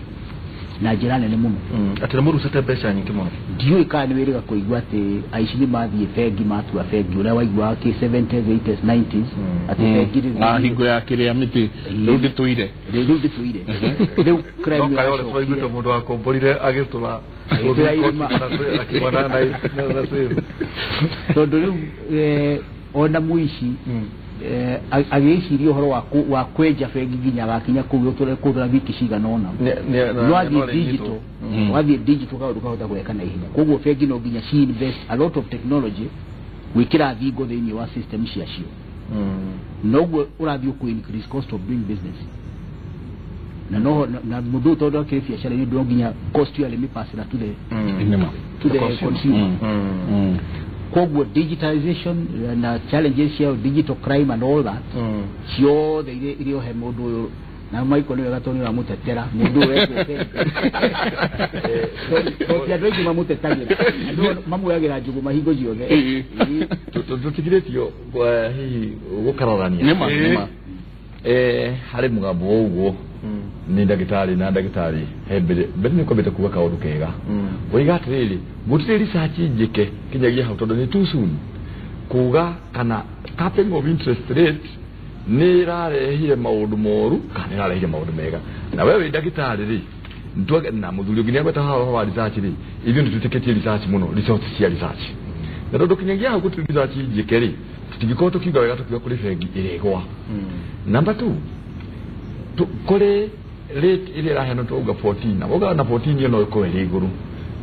[SPEAKER 6] na njĩra nene mũno.
[SPEAKER 3] Atĩ nĩ mũrucĩte mbeca nyingĩ mũno.
[SPEAKER 6] Ndiũĩ kana nĩ wĩrĩga kũigua atĩ aici nĩ mathiĩ bengi matua bengi ũrĩa waiguaga kĩ 70s, 80s, 90s, atĩ bengi rĩu
[SPEAKER 2] Na hingo ya kĩrĩa mĩtĩ rĩu ndĩtũire.
[SPEAKER 6] Rĩu ndĩtũire rĩu crime
[SPEAKER 3] no kayore
[SPEAKER 6] ĩracokire.
[SPEAKER 3] Tũraiguĩte mũndũ wakomborire agĩtũra
[SPEAKER 6] Agĩtũra irima.
[SPEAKER 3] Akĩona na save.
[SPEAKER 6] Tondũ rĩu ona mũici agĩciria ũhoro wa kwenja bengi nginya agakinya kũu ũtũre wiki cigana ũna, wathiĩ digital, wathiĩ digital kaũndũ kahota gweka na ihenya. Koguo bengi no nginya ci invest a lot of technology gwĩkĩra thingo thĩinĩ wa system ciacio, noguo ũrathiĩ ũkũ increase cost of doing business, na no na mũndũ ũyũ tondũ akĩrĩ biacara-inĩ no nginya cost ĩyo arĩmĩpacĩra to the
[SPEAKER 2] Nĩma.
[SPEAKER 6] to the
[SPEAKER 3] consumer.
[SPEAKER 6] Consumer. Koguo digitization na challenges cia digital crime and all that ciothe iria he mũndũ ũyũ na Michael nĩ wega tondũ nĩ ũramũtetera mũndũ ũyũ wetwo bengi. Tondũ ti andũ aingĩ mamũtetagĩra, andũ mamuoyagĩra njũgũma hingo ciothe. Ĩĩ.
[SPEAKER 7] Tũtigirĩtio hihi gũkararania.
[SPEAKER 2] Nĩma, nĩma.
[SPEAKER 7] Harĩ mũgambo wa ũguo nĩ ndagĩtarĩ, na ndagĩtarĩ he mbere mbere nĩ kwambĩte kuga kaũndũ kega, oiga atĩrĩrĩ, gũtirĩ research njĩke kinyagia hau tondũ nĩ too soon kuga kana capping of interest rate nĩ ĩrarehire maũndũ moru kana nĩ ĩrarehire maũndũ mega. Na we wĩ ndagĩtarĩ rĩ, na mũthuri ũngĩ nĩagweta haha ũhoro wa research rĩ, ithuĩ nĩ twĩtĩkĩtie research mũno, results cia research, na tondũ kinyagia hau gũtirĩ research njĩke rĩ, tũtingĩkorwo tũkiuga wega tũkiuga kũrĩ bengi ĩrĩgwa. Number two, kũrĩ rate ĩrĩa ĩraheanwo twauga 14, na wauga na 14 ĩyo no ĩkorwo ĩrĩ igũrũ,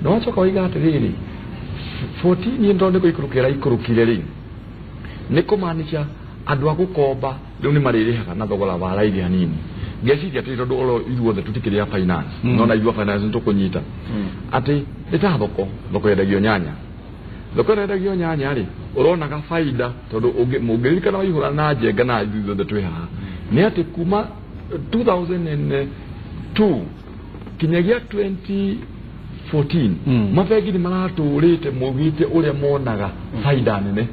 [SPEAKER 7] na wacoka waiga atĩrĩrĩ, 14 ndo nĩ gũikũrũkĩra ikũrũkire rĩ nĩ kũmaanisha andũ a gũkomba rĩu nĩ marĩrĩhaga na thogora wa raithi hanini. Ngeciria atĩ tondũ oro ithuothe tũtikĩrĩ a finance no na ithuĩ a finance nĩ tũkũnyita atĩ nĩ ta thoko yendagio nyanya thoko yendagio nyanya rĩ ũronaga faida tondũ mũngĩririkana waihũra na njenga na ithuothe twĩ haha nĩ atĩ kuma 2002 kinyagia 2014 mabengi nĩ maratũrĩte maugĩte ũrĩa monaga faida nene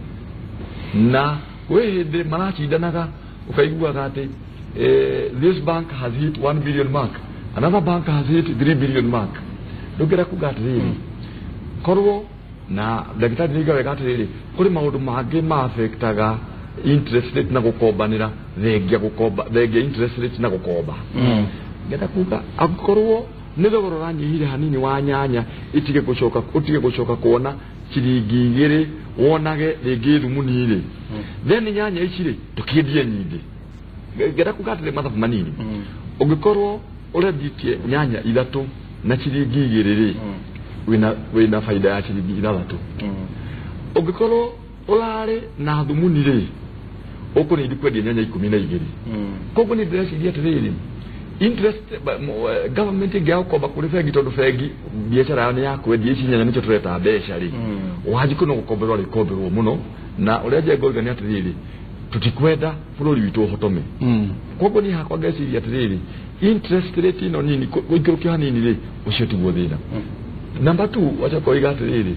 [SPEAKER 7] na kwĩ hĩndĩ maracindanaga ũkaiguaga atĩ this bank has hit 1 billion mark, another bank has hit 3 billion mark. Ndũngĩra kuga atĩrĩrĩ korwo na ndagĩtarĩ nĩ wega atĩrĩrĩ kũrĩ maũndũ mangĩ ma affectaga interest rate na gũkombanĩra thengia gũkomba thengia interest rate na gũkomba. Ngenda kuga angĩkorwo nĩ thogora ũranyihire hanini wa nyanya itige gũcoka ũtige gũcoka kuona ciringi igĩrĩ wonage rĩngĩ thumuni rĩ then nyanya ici rĩ tũkĩendie nyingĩ. Ngenda kuga atĩrĩ mathabu manini ũngĩkorwo ũrenditie nyanya ithatũ na ciringi igĩrĩ rĩ wĩna faida ya ciringi ithathatũ. Ũngĩkorwo ũrarĩ na thumuni rĩ ũkũnĩndi kwendia nyanya 12. Koguo nĩ ndĩreciria atĩrĩrĩ interest government ĩngĩaga gũkomba kũrĩ bengi tondũ bengi biacara yao nĩ ya kwendia ici nyanya nĩcio tũreta mbeca rĩ Wanjikũ no gũkomberwo arĩkomberwo mũno na ũrĩa Njenga oiga nĩ atĩrĩrĩ tũtikwenda bũrũri witũ ũhotome. Koguo niĩ hakwa ngeciria atĩrĩrĩ interest rate ĩno nini gũikũrũkio hanini rĩ ũcio tiguo thĩna. Number 2 wacoka oiga atĩrĩrĩ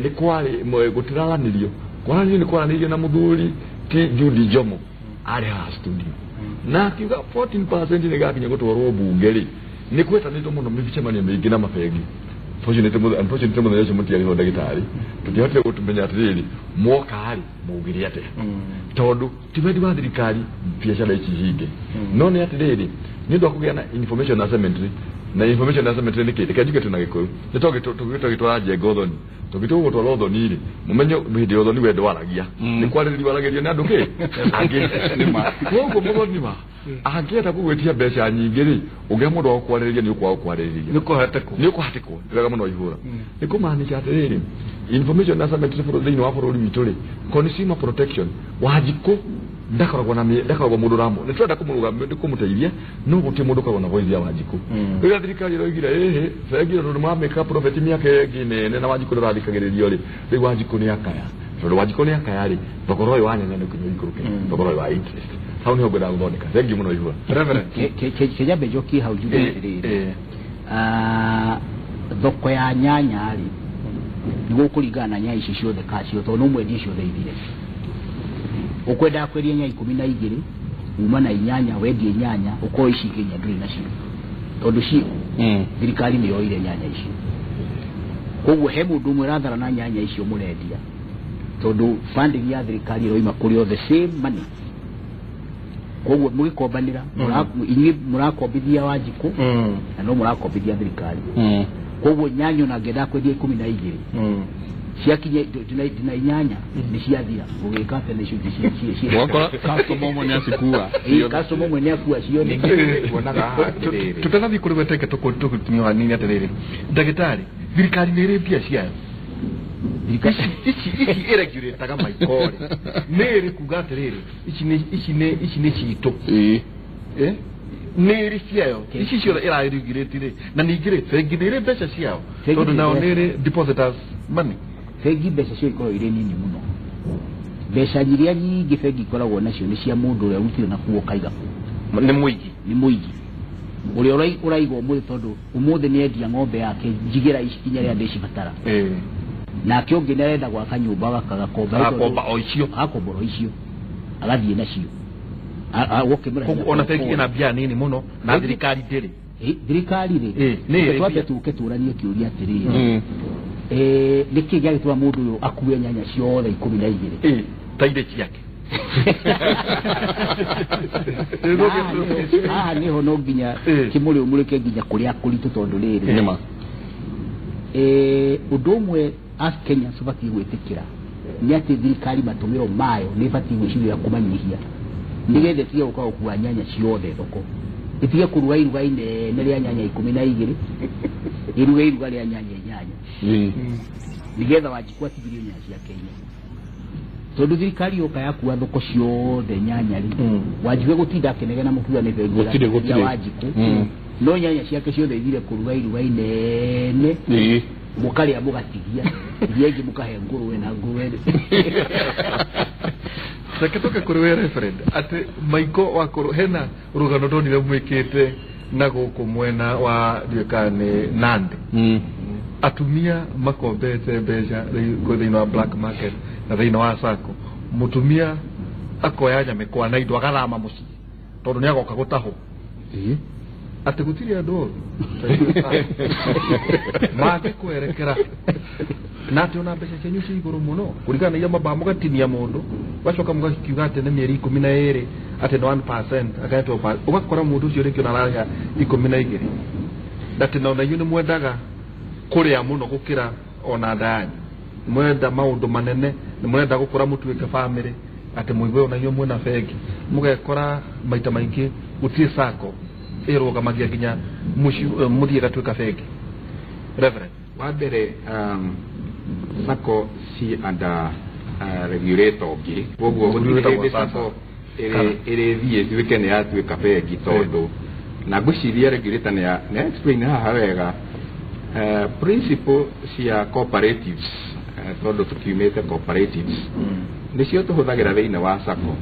[SPEAKER 7] nĩ kwarĩ gũtiraranĩrio kwaranĩrio nĩ kwaranĩirio na mũthuri ti Judy Njomo arĩ haha studio na akiuga 14% nĩ gakinya gũtwarwo bunge rĩ nĩ kwetanĩtwo mũno mĩcemanio mĩingĩ na mabengi. Unfortunately mũthenya ũcio mũtiarĩ ho ndagĩtarĩ tũtiahotire gũtũmenya atĩrĩrĩ mwoka rĩ maugire atĩa tondũ ti wendi wa thirikari biacara ici hinge no nĩ atĩrĩrĩ nĩ ũndũ wa kũgĩa na information asymmetry na information asymmetry nĩ kĩ reke njuge twĩna Gĩkũyũ nĩ tũgĩtwara Njenga ũthoni tũgĩtua gũtwara ũthoni rĩ mũmenye hĩndĩ ya ũthoni we ndwaragia nĩ kwarĩrĩrio waragĩrio nĩ andũ kĩ angĩ. Koguo mũthoni wa angĩenda gũgwĩtia mbeca nyingĩ rĩ ũngĩa mũndũ wa gũkwarĩrĩria nĩ ũkwaga gũkwarĩrĩria nĩ ũkũhatĩkwo nĩ wega mũno ihũra nĩ kũmaanisha atĩrĩrĩ information asymmetry thĩinĩ wa bũrũri witũ rĩ consumer protection Wanjikũ ndakoragwo na ndakoragwo mũndũ ũramũ nĩ tũrenda kũmũteithia no gũtirĩ mũndũ ũkoragwo na voice ya Wanjikũ. Rĩrĩa thirikari ĩroigire ĩhĩ bengi tondũ nĩmamĩka profit mĩaka ĩngĩ nene na Wanjikũ ndũrathikagĩrĩrio rĩ rĩu Wanjikũ nĩ akaya tondũ Wanjikũ nĩ akaya rĩ thogora ũyũ wa nyanya nĩ ũkinya ũikũrũke thogora ũyũ wa interest hau nĩho ngwendaga gũthondeka. Thengiũ mũno ihũra.
[SPEAKER 6] Kĩnyambe njokie hau njuge atĩrĩrĩ thoko ya nyanya rĩ nĩ gũkũringana na nyanya ici ciothe kacio tondũ no mwendie ciothe ithire. Ũkwendaga kwendia nyanya 12 uma na inyanya wendie nyanya ũkorwo ici ingĩ inya ndũrĩ nacio tondũ cio thirikari nĩ yoire nyanya icio. Koguo he mũndũ ũmwe ũrathara na nyanya icio mũrendia tondũ funding ya thirikari ĩroima kũrĩ o the same money. Koguo mũgĩkombanĩra inyuĩ mũrakombithia Wanjikũ na no mũrakombithia thirikari. Koguo nyanya ona ngĩendaga kwendia 12 ciakinya ndina inyanya nĩ ciathira ũgĩka atĩa na icio ingĩ
[SPEAKER 2] wakora customer ũmwe nĩ acikua
[SPEAKER 6] customer ũmwe nĩ akua ciothe.
[SPEAKER 3] Tũtanathiĩ kũrĩ weteke tũgũtumia hanini atĩrĩrĩ ndagĩtarĩ thirikari nĩ ĩrĩ mbia ciayo ici ĩregurĩtaga maiko rĩ nĩ ĩrĩ kuga atĩrĩrĩ ici nĩ citũ nĩ ĩrĩ ciayo ici ciothe ĩraregurĩti rĩ na ningĩ rĩ bengi nĩ ĩrĩ mbeca ciao tondũ nao nĩ ĩrĩ depositors money.
[SPEAKER 6] Bengi mbeca cio ikoragwo irĩ nini mũno mbeca iria nyingĩ bengi ikoragwo nacio nĩ cia mũndũ ũrĩa ũrutire na kuo kaiga
[SPEAKER 3] kũ nĩ mũigi
[SPEAKER 6] nĩ mũigi ũrĩa ũraiga ũmũthĩ tondũ ũmũthĩ nĩ endia ng'ombe yake njigĩra ici kinya rĩrĩa ndĩcibatara nake ũngĩ nĩ arenda gwaka nyũmba agakomba
[SPEAKER 3] agakomba o icio
[SPEAKER 6] agakomba o icio agathiĩ nacio
[SPEAKER 3] koguo ona bengi ĩna mbia nini mũno na thirikari ndĩrĩ
[SPEAKER 6] thirikari rĩ twambe tũke tũranie kĩũria atĩrĩrĩ nĩkĩ gĩagĩtũma mũndũ ũyũ akue nyanya ciothe 12
[SPEAKER 3] ta irĩ ciake
[SPEAKER 6] haha nĩho no nginya kĩmũrĩ ũmũrĩke nginya kũrĩa kũritũ tondũ rĩrĩ ũndũ ũmwe as Kenyans tũbatiĩ gwĩtĩkĩra nĩ atĩ thirikari matũmĩro mayo nĩ ĩbatiĩ gwĩciria kũmanyihia nĩgetha ĩtige gũka gũkua nyanya ciothe thoko ĩtige kũruga iruga inene rĩa nyanya 12 iruge iruga rĩa nyanya 8. Nigetha Wanjikũ atigirio nyanya ciake inya. Tondu thirikari yoka yakua thoko ciothe nyanya ri. Wanjikũ gũtinda akĩnegena mũkiuga nĩ bengi
[SPEAKER 2] Gũtirĩ.
[SPEAKER 6] Wanjikũ. No nyanya ciake ciothe ithire kũruga iruga inene. Mũkarĩa mũgatigia. Iria ingĩ mũkahe ngũrwe na ngũrwe.
[SPEAKER 3] Reke tũke kũrĩ we reverend atĩ Maiko wakorwo hena rũgano ndonire mwĩkĩte na gũkũ mwena wa ndiũĩ kana nĩ Nandi. Atumia makombete mbeca thĩinĩ wa black market na thĩinĩ wa sacco. Mũtumia akoya nyamĩkwa na indo agathama mũciĩ tondũ nĩ agoka gũtahwo. Atĩ gũtirĩ andũ oru mangĩkwerekera na atĩ ona mbeca cianyu ci igũrũ mũno kũringana na iria mambaga mũgatinia mũndũ ũgacoka mũgakiuga atĩ nĩ mĩeri 12 atĩ nĩ 1% akahetwo ũgakora mũndũ ũcio rĩngĩ ona ararĩha 12 na atĩ ona inyuĩ nĩ mwendaga kũrĩa mũno gũkĩra ona nda yanyu. Mwenda maũndũ manene nĩ mũrenda gũkũra mũtuĩke bamĩrĩ atĩ mũigue ona inyuĩ mwĩna bengi mũgekora maita maingĩ gũtirĩ sacco ĩrũgamagia nginya mũthiĩ ĩgatuĩka bengi. Reverend,
[SPEAKER 4] wa mbere sacco ci under regulator ũngĩ koguo gũtirĩ hĩndĩ sacco ĩrĩthiĩ ĩtuĩke nĩ yatuĩka bengi tondũ na ngwĩciria regulator nĩ explain haha wega principle cia cooperatives tondũ tũkiumĩte cooperatives nĩcio tũhũthagĩra thĩinĩ wa sacco.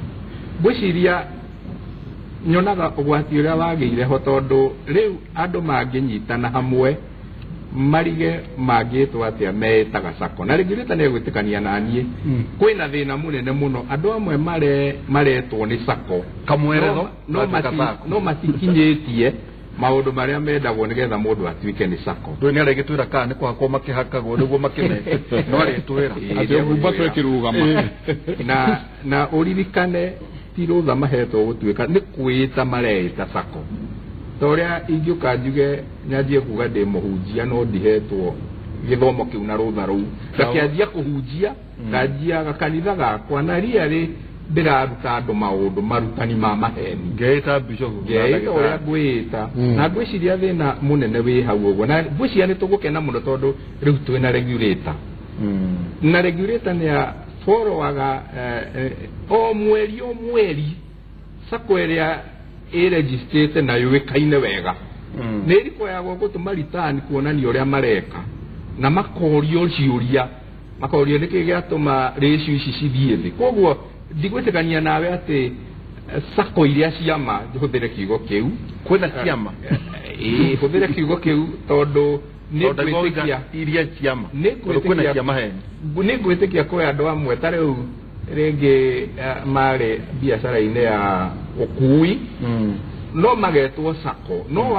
[SPEAKER 4] Ngwĩciria nyonaga ũgwati ũrĩa wagĩire ho tondũ rĩu andũ mangĩnyitana hamwe marige mangĩtwo atĩa meĩtaga sacco na regulator nĩ egwĩtĩkania na niĩ kwĩna thĩna mũnene mũno andũ amwe maretwo nĩ sacco
[SPEAKER 3] kamweretho
[SPEAKER 4] no matikinyĩtie maũndũ marĩa mendagwo nĩgetha mũndũ atuĩke nĩ sacco.
[SPEAKER 3] Ndũĩ nĩ arĩgĩtwĩra kana nĩ kũhakwo makĩhakagwo nĩguo makĩme no arĩtwĩra
[SPEAKER 2] atĩ ũgumbatwo ĩkĩrũgama
[SPEAKER 4] na ũririkane ti rũtha mahetwo gũtuĩka nĩ kwĩĩta mareĩta sacco. Ta ũrĩa ingĩũka njuge nyanjie kuga ndĩ mũhunjia no ndihetwo gĩthomo kĩu na rũtha rũu ngakĩanjia kũhunjia nganjia gakanitha gakwa na rĩarĩ ndĩraruta andũ maũndũ marutani ma maheni
[SPEAKER 3] ngeĩta bishop
[SPEAKER 4] ngeĩta ũrĩa ngwĩĩta na ngwĩciria thĩna mũnene wĩ hau ũguo na ngwĩciria nĩ tũgũkena mũno tondũ rĩu twĩna regulator na regulator nĩ followaga o mweri sacco ĩrĩa ĩregistĩte na yũĩkaine wega nĩ ĩrikoyagwo gũtũma return kuonania ũrĩa mareka na makorio ciũria makorio nĩkĩ gĩatũma ratio ici cithiĩ thĩ. Koguo ndigwĩtĩkania nawe atĩ sacco iria ciama hũthĩre kiugo kĩu
[SPEAKER 3] kwĩna ciama
[SPEAKER 4] hũthĩre kiugo kĩu tondũ nĩ ngwĩtĩkia
[SPEAKER 3] iria ciama
[SPEAKER 4] nĩ ngwĩtĩkia kwĩ andũ amwe ta rĩu rĩngĩ marĩ biacara-inĩ ya ũkui no magetwo sacco no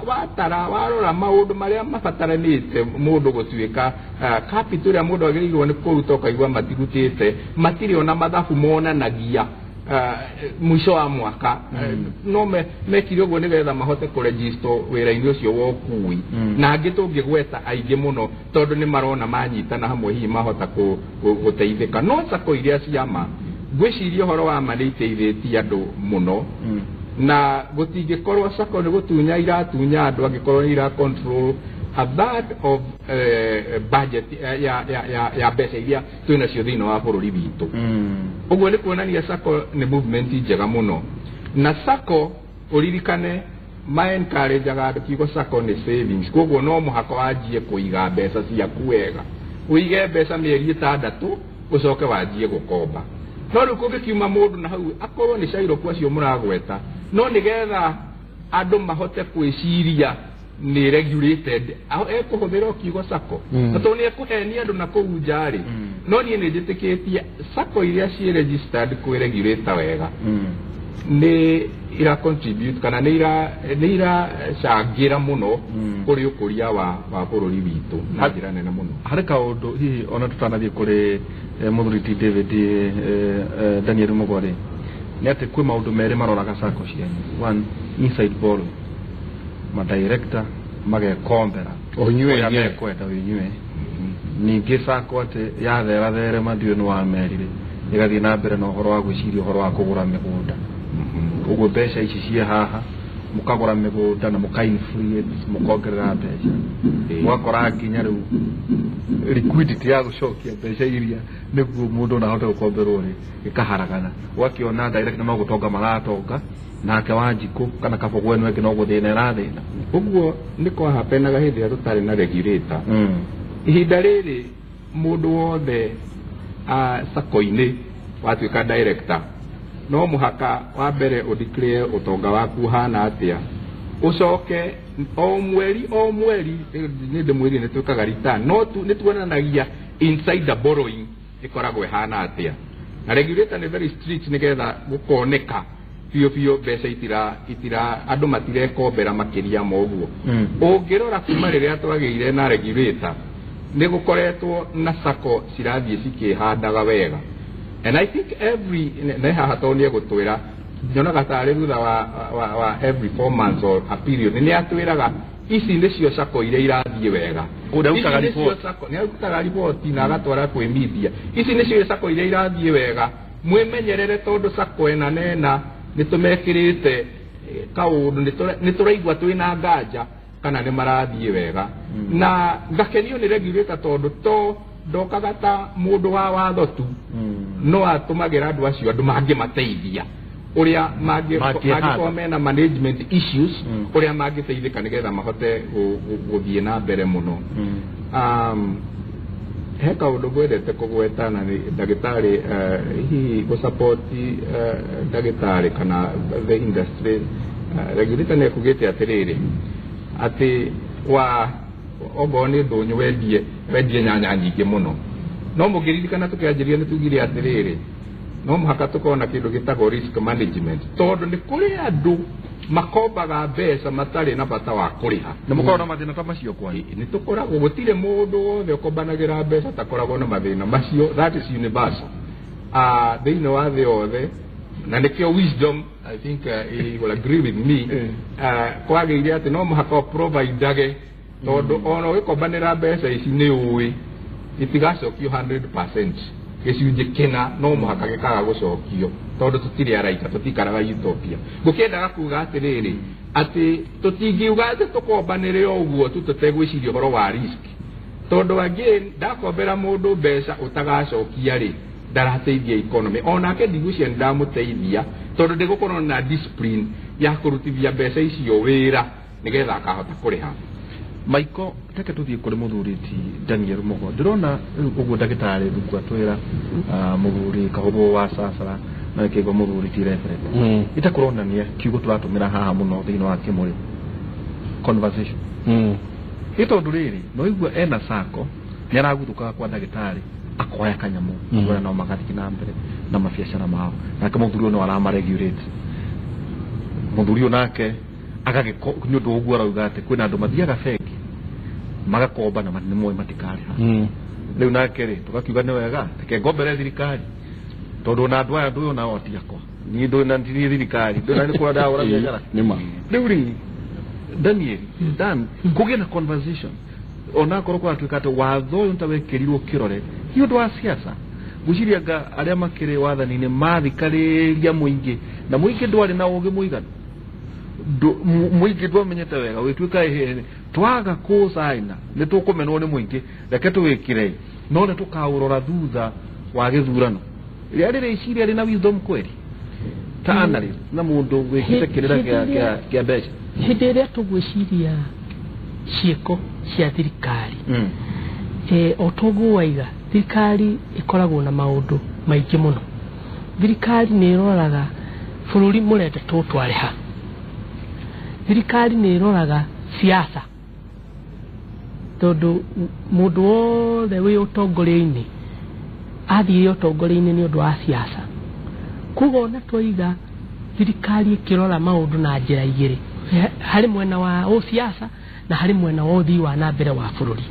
[SPEAKER 4] watara warora maũndũ marĩa mabataranĩte mũndũ gũtuĩka capital ĩrĩa mũndũ agĩrĩirwo nĩ kũruta ũkaigua matirutĩte matirĩ ona mathabu monanagia mũico wa mwaka no mekire ũguo nĩgetha mahote kũregister wĩra-inĩ ũcio wa ũkui na angĩ tũngĩgweta aingĩ mũno tondũ nĩ marona manyitana hamwe hihi mahota gũteithĩka. No sacco iria ciama ngwĩciria ũhoro wa ma nĩ iteithĩtie andũ mũno na gũtingĩkorwo sacco nĩ gũtunya iratunya andũ angĩkorwo nĩ ira control a third of budget ya mbeca iria twĩnacio thĩinĩ wa bũrũri witũ. Ũguo nĩ kuonania sacco nĩ movement njega mũno na sacco ũririkane ma encourageaga andũ kiugo sacco nĩ savings koguo no mũhaka wanjie kũiga mbeca ciaku wega ũige mbeca mĩeri 6 ũcoke wanjie gũkomba. No rĩu kũngĩkiuma mũndũ na hau akorwo nĩ cairũku acio mũragweta no nĩgetha andũ mahote kwĩciria nĩ regulated ekũhũthĩra kiugo sacco na tondũ nĩ ekũhenia andũ na kũu nja rĩ no niĩ nĩ njĩtĩkĩtie sacco iria ciĩ registered kwĩ regulator wega nĩ ira contribute kana nĩ iracangĩra mũno kũrĩ ũkũria wa bũrũri witũ na njĩra nene mũno.
[SPEAKER 3] Harĩ kaũndũ hihi ona tũtanathiĩ kũrĩ mũthuri ti David Daniel Mũgwa-rĩ nĩ atĩ kwĩ maũndũ merĩ maroraga sacco cianyu. One, inside borrowing madirector magekombera
[SPEAKER 2] ũnyue
[SPEAKER 3] mekwenda ũnyue ningĩ sacco atĩ yatheratherema ndiũĩ nĩ wamerire ĩgathiĩ na mbere na ũhoro wa gwĩciria ũhoro wa kũgũra mĩgũnda ũguo mbeca ici ciĩ haha Mũkagũra mĩgũnda na mũka-inflate, mũkongerera mbeca, mũgakora nginya rĩu liquidity ya gũcokia mbeca iria nĩguo mũndũ ona ahote gũkomberwo rĩ ĩkaharagana. Ũgakĩona direct no gũtonga maratonga, nake Wanjikũ kana Kabogo ĩno ĩngĩ no gũthĩna ĩrathĩna.
[SPEAKER 4] Ũguo nĩ kwahapenaga hĩndĩ ĩrĩa tũtarĩ na regulator. Ihinda rĩrĩ mũndũ wothe sako-inĩ watuĩka director no mũhaka wa mbere ũdeclare ũtonga waku ũhana atĩa, ũcoke o mweri o mweri nĩ ndĩmwĩrire nĩ twĩkaga return, no nĩ tuonanagia insider borrowing ĩkoragwo ĩhana atĩa, na regulator nĩ very strict nĩgetha gũkoneka biũ biũ mbeca itira andũ matirekombera makĩria ma ũguo. Ũngĩrora kuma rĩrĩa twagĩire na regulator nĩ gũkoretwo na sako cirathiĩ cikĩhandaga wega, and I think every nĩ haha tondũ nĩ egũtwĩra nyonaga tarĩ thutha wa every 4 months or a period nĩ atwĩraga ici nĩcio sako iria irathiĩ wega.
[SPEAKER 3] Nĩ arutaga
[SPEAKER 4] riboti, nĩ arutaga riboti na agatwara kwĩ media, ici nĩcio sako iria irathiĩ wega, mwĩmenyerere tondũ sako ĩna na ĩna nĩ tũmekĩrĩte kaũndũ, nĩ tũraigua twĩna nganja kana nĩ marathiĩ wega. Na ngakenio nĩ regulator tondũ to ndokaga ta mũndũ wa watho tu, no atũmagĩra andũ acio andũ mangĩmateithia ũrĩa mangĩkorwo mena management issues, ũrĩa mangĩteithĩka nĩgetha mahote gũthiĩ na mbere mũno. He kaũndũ ngwendete kũgweta na nĩ ndagĩtarĩ, hihi gũsapoti ndagĩtarĩ kana the industry. Regulator nĩ ekugĩte atĩrĩrĩ atĩ wa okorwo nĩ ndũnyũ wendie nyanya nyingĩ mũno, no mũngĩririkana tũkĩanjĩrĩria nĩ tugire atĩrĩrĩ no mũhaka tũkorwo na kĩndũ gĩtagwo risk management, tondũ nĩ kũrĩ andũ makombaga mbeca matarĩ na bata wa kũrĩha.
[SPEAKER 3] Na mũkorwo na mathĩna ta macio kwanyu?
[SPEAKER 4] Nĩ tũkoragwo, gũtirĩ mũndũ wothe ũkombanagĩra mbeca takoragwo na mathĩna macio, that is universal thĩinĩ wa thĩ yothe, na nĩkĩo wisdom I think he will agree with me, kwagĩire atĩ no mũhaka ũprovidage, tondũ ona ũgĩkombanĩra mbeca ici nĩ ũĩ itigacokio 100%, gĩcunjĩ kĩna no mũhaka gĩkaga gũcokio tondũ tũtirĩ araika, tũtikaraga utopia. Ngũkĩendaga kuga atĩrĩrĩ atĩ tũtingiuga atĩ tũkombanĩre o ũguo tu tũtegwĩciria ũhoro wa risk, tondũ again ndakombera mũndũ mbeca ũtagacokia rĩ ndarateithia economy, onake ndigwĩciria nĩ ndamũteithia tondũ ndĩgũkorwo na discipline ya kũrutithia mbeca icio wĩra nĩgetha akahota kũrĩha.
[SPEAKER 3] Maiko, reke tũthiĩ kũrĩ mũthuri ti Daniel Mugo. Ndĩrona rĩu ũguo ndagĩtarĩ Thuku atwĩra mũthuri Kahũbũ wa Sasara na kĩgwa mũthuri ti Reverend. Itakũronania kiugo tũratũmĩra haha mũno thĩinĩ wa kĩmũrĩ conversation. Ĩ tondũ rĩrĩ no igua ena sako nĩ araguthũkaga kwa ndagĩtarĩ akoya kanyamũ mm. No magathiĩ na mbere na mabiacara mao, nake mũthuri ũyũ no aramaregulate. Mũthuri ũyũ nake agagĩko nĩ ũndũ ũguo arauga atĩ kwĩna andũ mathiaga bengi magakomba na nĩ moĩ matikarĩha. Rĩu nake rĩ tũgakiuga nĩ wega reke ngombere thirikari tondũ ona andũ aya ndũyũ nao ti akwa, niĩ ndũĩ na niĩ thirikari ndũĩ na nĩ kũrĩa ndahũra biacara. Rĩu rĩ Daniel Dan kũgĩe na conversation onakorwo kũratuĩka atĩ watho ũyũ nĩ wekĩrirwo kĩrore ti ũndũ wa siasa. Ngwĩciria anga arĩa makĩrĩ wathani-inĩ mathikarĩria mũingĩ na mũingĩ ndwarĩ na ũgĩ mũiganu, mũingĩ ndwamenyete wega gwĩtuĩka ĩhĩ twaga kũcaina nĩ tũkũmenwo nĩ mũingĩ, reke tũwĩkĩre no nĩ tũkaũrora thutha wa gĩthurano. Rĩarĩ rĩciria rĩna wisdom kweri ta analyst na mũndũ wĩkĩte kĩrĩra kĩa mbeca.
[SPEAKER 5] Hĩndĩ ĩrĩa tũgwĩciria ciĩko cia thirikari o toguo waiga, thirikari ĩkoragwo na maũndũ maingĩ mũno. Thirikari nĩ ĩroraga bũrũri mũrenda tũtware ha, thirikari nĩ ĩroraga siasa, tondũ mũndũ wothe wĩ ũtongoria-inĩ athiire ũtongoria-inĩ nĩ ũndũ wa siasa. Koguo ona twaiga thirikari ĩkĩrora maũndũ na njĩra igĩrĩ, harĩ mwena wa ũsiasa na harĩ mwena wa ũthii wa na mbere wa bũrũri.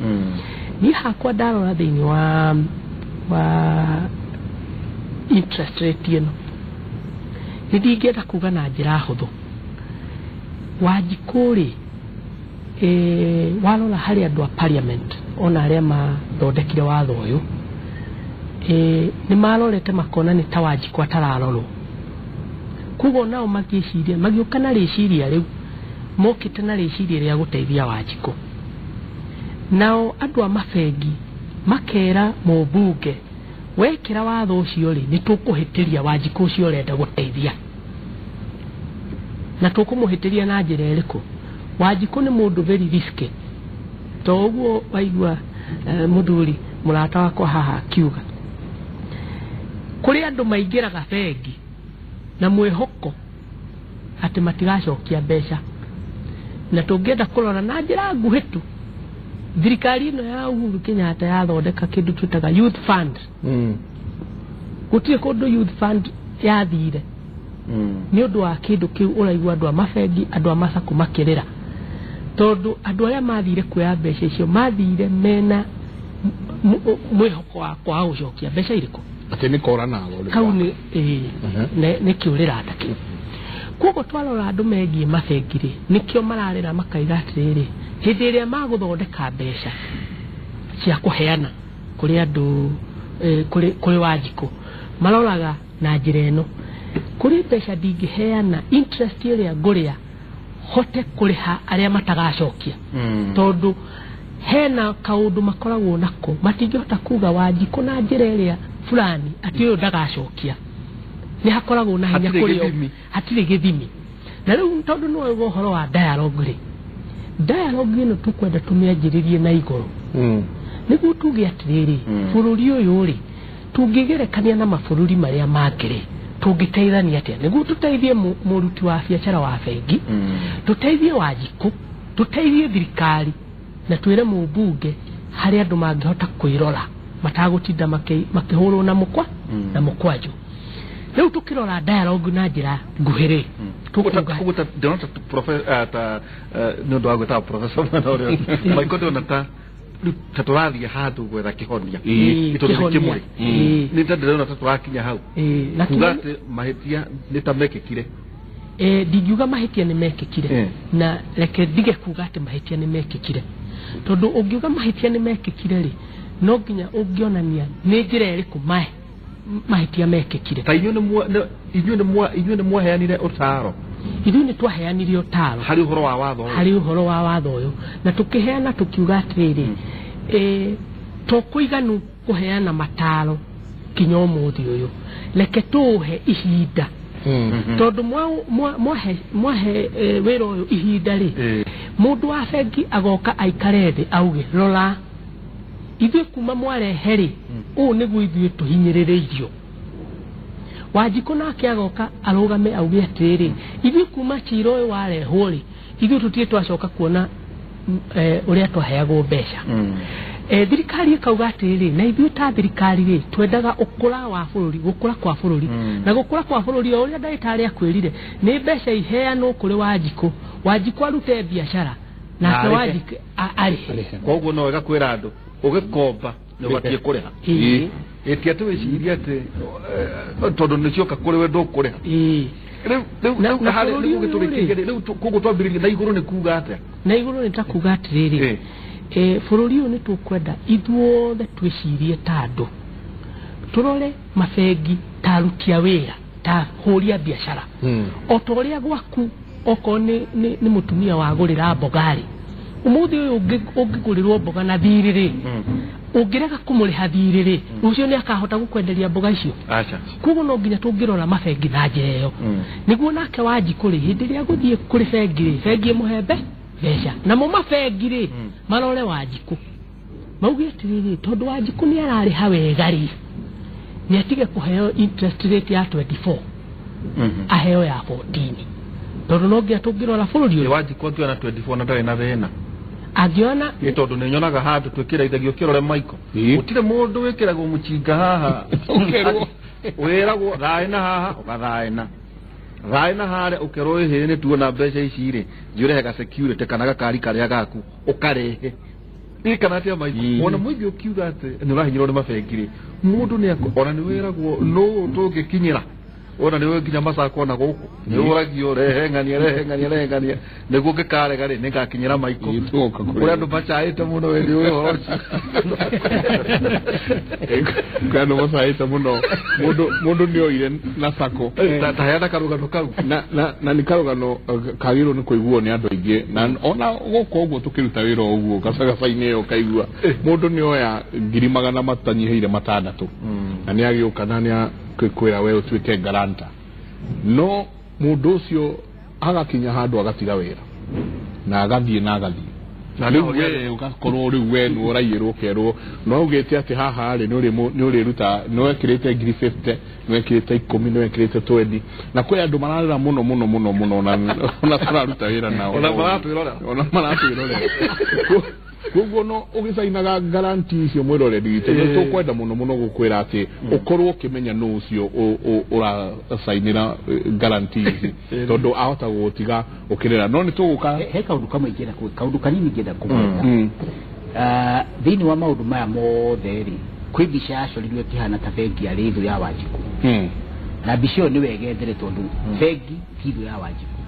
[SPEAKER 5] Niĩ hakwa ndarora thĩinĩ wa interest rate ĩno nĩ ndingĩenda kuga na njĩra hũthũ. Wanjikũ rĩ warora harĩ andũ a parliament ona arĩa mathondekire watho ũyũ nĩ marorete makona nĩ ta Wanjikũ atararorwo, koguo nao magĩciria magĩũka na rĩciria rĩu mokĩte na rĩciria rĩa gũteithia Wanjikũ. Nao andũ a mabengi makera mũmbunge wekĩra watho ũcio rĩ, nĩ tũkũhĩtĩria Wanjikũ ũcio ũrenda gũteithia. Na tũkũmũhĩtĩria na njĩra ĩrĩkũ? Wanjikũ nĩ mũndũ very risky. To ũguo waigua mũthuri mũrata wakwa haha akiuga kũrĩ andũ maingĩraga bengi na mwĩhoko atĩ matigacokia mbeca. Na tũngĩenda kũrora na njĩra nguhĩ tu, thirikari ĩno ya Uhuru Kenyatta yathondeka kĩndũ twĩtaga youth fund. Gũtirĩ kũndũ youth fund yathire nĩ ũndũ wa kĩndũ kĩu ũraigua andũ a mabengi, andũ a macako makĩrĩra, tondũ andũ arĩa mathire kuoya mbeca icio mathire mena mwĩhoko wa kwaga gũcokia mbeca irĩkũ.
[SPEAKER 2] Atĩ nĩ kora nago
[SPEAKER 5] kau nĩ nĩ kĩũrĩra nda kĩu. Koguo twarora andũ megiĩ mabengi rĩ, nĩkĩo mararĩra makaiga atĩrĩrĩ, hĩndĩ ĩrĩa magũthondeka mbeca cia kũheana kũrĩ andũ, kũrĩ Wanjikũ, maroraga na njĩra ĩno, kũrĩ mbeca ndingĩheana interest ĩrĩa ngũrĩa hote kũrĩha arĩa matagacokia. Tondũ hena kaũndũ makoragwo nako, matingĩhota kuga Wanjikũ na njĩra ĩrĩa fulani atĩ ũyũ ndagacokia. Nĩ hakoragwo na hinya kũrĩ o, hatirĩ gĩthimi. Na rĩu tondũ nĩ wauga ũhoro wa dialogue rĩ, dialogue ĩno tũkwenda tũmĩanjĩrĩrie na igũrũ. Nĩguo tuge atĩrĩrĩ, bũrũri ũyũ rĩ, tũngĩgerekania na mabũrũri marĩa mangĩ rĩ, tũngĩteithania atĩa nĩguo tũteithie mũruti wa biacara wa bengi, tũteithie Wanjikũ, tũteithie thirikari, na twĩre mũmbunge harĩa andũ mangĩhota kwĩrora matagũtinda makĩhũrwo na mũkwa na mũkwanjũ. Rĩu tũkĩrora dialogue na njĩra nguhĩ rĩ,
[SPEAKER 3] tũkuga ndĩrona ta nĩ ũndũ wa gwĩtaga professor mwena ũrĩa Michael, ndĩrona ta ta tũrathiĩ handũ gwetha kĩhonia tondũ nĩ kĩmwe. Nĩ ta ndĩrona ta tũrakinya hau kuga atĩ mahĩtia nĩ ta mekĩkire.
[SPEAKER 5] Ndingiuga mahĩtia nĩ mekĩkire, na reke ndige kuga atĩ mahĩtia nĩ mekĩkire, tondũ ũngiuga mahĩtia nĩ mekĩkire rĩ, no nginya ũngĩonania nĩ njĩra ĩrĩkũ mahĩtia mekĩkire.
[SPEAKER 3] Ta inyuĩ nĩ mwaheanire ũtaro?
[SPEAKER 5] Ithuĩ nĩ twaheanire ũtaro
[SPEAKER 3] harĩ ũhoro wa watho ũyũ,
[SPEAKER 5] harĩ ũhoro wa watho ũyũ, na tũkĩheana tũkiuga atĩrĩrĩ, to kũiganu kũheana mataro kinya ũmũthĩ ũyũ, reke tũũhe ihinda. Tondũ mwahe wĩra ũyũ ihinda rĩ, mũndũ wa bengi agoka aikare thĩ auge, rora ithuĩ kuma mwarehe rĩ, ũũ nĩguo ithuĩ tũhinyĩrĩrĩirio. Wanjikũ nake agoka arũgame auge atĩrĩrĩ, ithuĩ kuma cira ũyũ warehwo rĩ, ithuĩ tũtirĩ twacoka kuona ũrĩa twaheagwo mbeca. Thirikari ĩkauga atĩrĩrĩ, na ithuĩ ta thirikari rĩ, twendaga ũkũra wa bũrũri, gũkũra kwa bũrũri. Na gũkũra kwa bũrũri o ũrĩa ndagĩtarĩ akwĩrire, nĩ mbeca iheanwo kũrĩ Wanjikũ, Wanjikũ arute biacara nake Wanjikũ arĩhe.
[SPEAKER 3] Koguo no wega kwĩra andũ ũgĩkomba nĩ ũbatiĩ kũrĩha. Ĩti atĩ wĩcirie atĩ tondũ nĩ cioka kũrĩ we ndũkũrĩha. Rĩu harĩ nĩguo gĩtũrĩkĩrie rĩu koguo twambĩrĩrie na igũrũ nĩ kuga atĩa?
[SPEAKER 5] Na igũrũ nĩ ta kuga atĩrĩrĩ, bũrũri ũyũ nĩ tũkwenda ithuothe twĩcirie ta andũ, tũrore mabengi ta aruti a wĩra, ta hũri a biacara. O ta ũrĩa gwaku okorwo nĩ mũtumia wagũrĩra mboga rĩ, ũmũthĩ ũyũ ũngĩgũrĩrwo mboga na thirĩ rĩ, ũngĩrega kũmũrĩha thirĩ rĩ, rũciũ nĩ akahota gũkwenderia mboga icio. Koguo no nginya tũngĩrora mabengi na njĩra ĩyo, nĩguo nake Wanjikũ rĩ, hĩndĩ ĩrĩa agũthiĩ kũrĩ bengi rĩ, bengi ĩmũhe mbeca, namo mabengi rĩ marore Wanjikũ mauge atĩrĩrĩ, tondũ Wanjikũ nĩ ararĩha wega rĩ, nĩ atige kũheo interest rate ya 24, aheo ya 14, tondũ no nginya tũngĩrora bũrũri ũyũ.
[SPEAKER 3] Wanjikũ angĩona 24 na ndarĩ na thĩna,
[SPEAKER 5] angĩona
[SPEAKER 3] nĩ tondũ nĩ nyonaga handũ twĩkĩraithagio kĩrore Michael, gũtirĩ mũndũ wĩkĩragwo mũcinga haha, wĩragwo thaĩ na haha ũgathaĩ na harĩa ũkerwo ĩhĩ nĩ tuona mbeca ici rĩ, thiĩ ũrehe ga security kana gakari karĩa gaku ũkarehe. Kana atĩa Michael, ona mũingĩ ũkiuga atĩ nĩ ũrahinyĩrwo nĩ mabengi rĩ, mũndũ nĩ ona nĩ wĩragwo nũ tũngĩkinyĩra Ona nĩ ũĩ nginya macako na gũkũ nĩ ũragio rehe ng'ania rehe ng'ania rehe ng'ania nĩguo ngĩkarega rĩ nĩngakinyĩra maiko kũrĩa andũ macaĩte mũno we nĩ ũĩ ũhoro ũcio.
[SPEAKER 2] Kũrĩ andũ macaĩte mũno mũndũ nĩ oire na sako
[SPEAKER 3] ta heana karũgano kau
[SPEAKER 2] na nĩ karũgano kagĩrĩirwo nĩ kũiguo nĩ andũ aingĩ na ona gũkũ ũguo tũkĩruta wĩra ũguo gacagaca-inĩ ĩyo ũkaigua mũndũ nĩ oya 600,600 na nĩ agĩũka na nĩ kwĩra we ũtuĩke garanta no mũndũ ũcio agakinya handũ agatiga wĩra na agathiĩ na agathiĩ na rĩu we ũgakorwo rĩu we nĩ ũraiyĩrwo ũkerwo no ugĩte atĩ haha rĩ nĩ ũrĩruta nĩ wekĩrĩte 50,000 nĩ wekĩrĩte 10 nĩ wekĩrĩte 20 na kwĩ andũ mararĩra mũno mũno mũno mũno ona tũraruta wĩra nao
[SPEAKER 3] ona maratwĩrorera
[SPEAKER 2] koguo no ũgĩcainaga guarantee icio mwĩroreri witũ nĩ tũkwenda mũno mũno gũkwĩra atĩ ũkorwo ũkĩmenya nũ ũcio ũracainĩra guarantee ici tondũ ahota gũgũtiga ũkĩrĩra no nĩ tũgũka
[SPEAKER 6] he kaũndũ kamwe ingĩenda kaũndũ kanini ingĩenda kũgweta thĩinĩ wa maũndũ maya mothe rĩ kwĩ mbica yacorirwo ĩkĩhana ta bengi yarĩ thũ ya Wanjikũ na mbica ĩyo nĩ wegethere tondũ bengi ti thũ ya Wanjikũ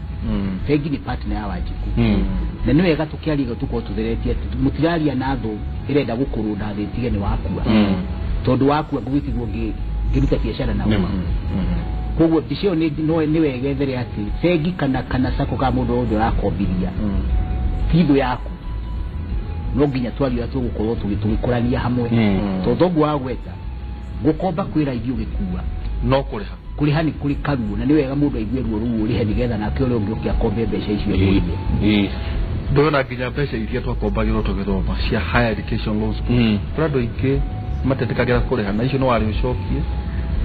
[SPEAKER 6] bengi nĩ partner ya Wanjikũ na nĩ wega tũkĩaria tũkorwo tũtheretie atĩ mũtiraria na thũ ĩrenda gũkũrũnda thĩ tige nĩ wakua tondũ wakua ngũgĩtigwo ngĩruta biacara nawe koguo mbica ĩyo nĩ wegethere atĩ bengi kana sako ka mũndũ wothe ũrakombithia ti thũ yaku no nginya twarie ũrĩa tũgũkorwo tũgĩkũrania hamwe tondũ ũguo wagweta gũkomba kwĩ raithi ũgĩkua
[SPEAKER 3] no kũrĩha
[SPEAKER 6] kũrĩha nĩ kũrĩ karuo na nĩ wega mũndũ aigue ruo rũu ũrĩhe nĩgetha nake ũrĩa ũngĩ ũke akombe mbeca icio ekũrĩhe.
[SPEAKER 3] Ndona nginya mbeca iria twakombagĩrwo tũgĩthoma cia higher education loans kũrĩ andũ aingĩ matetĩkagĩra kũrĩha na icio no warĩ ũcokie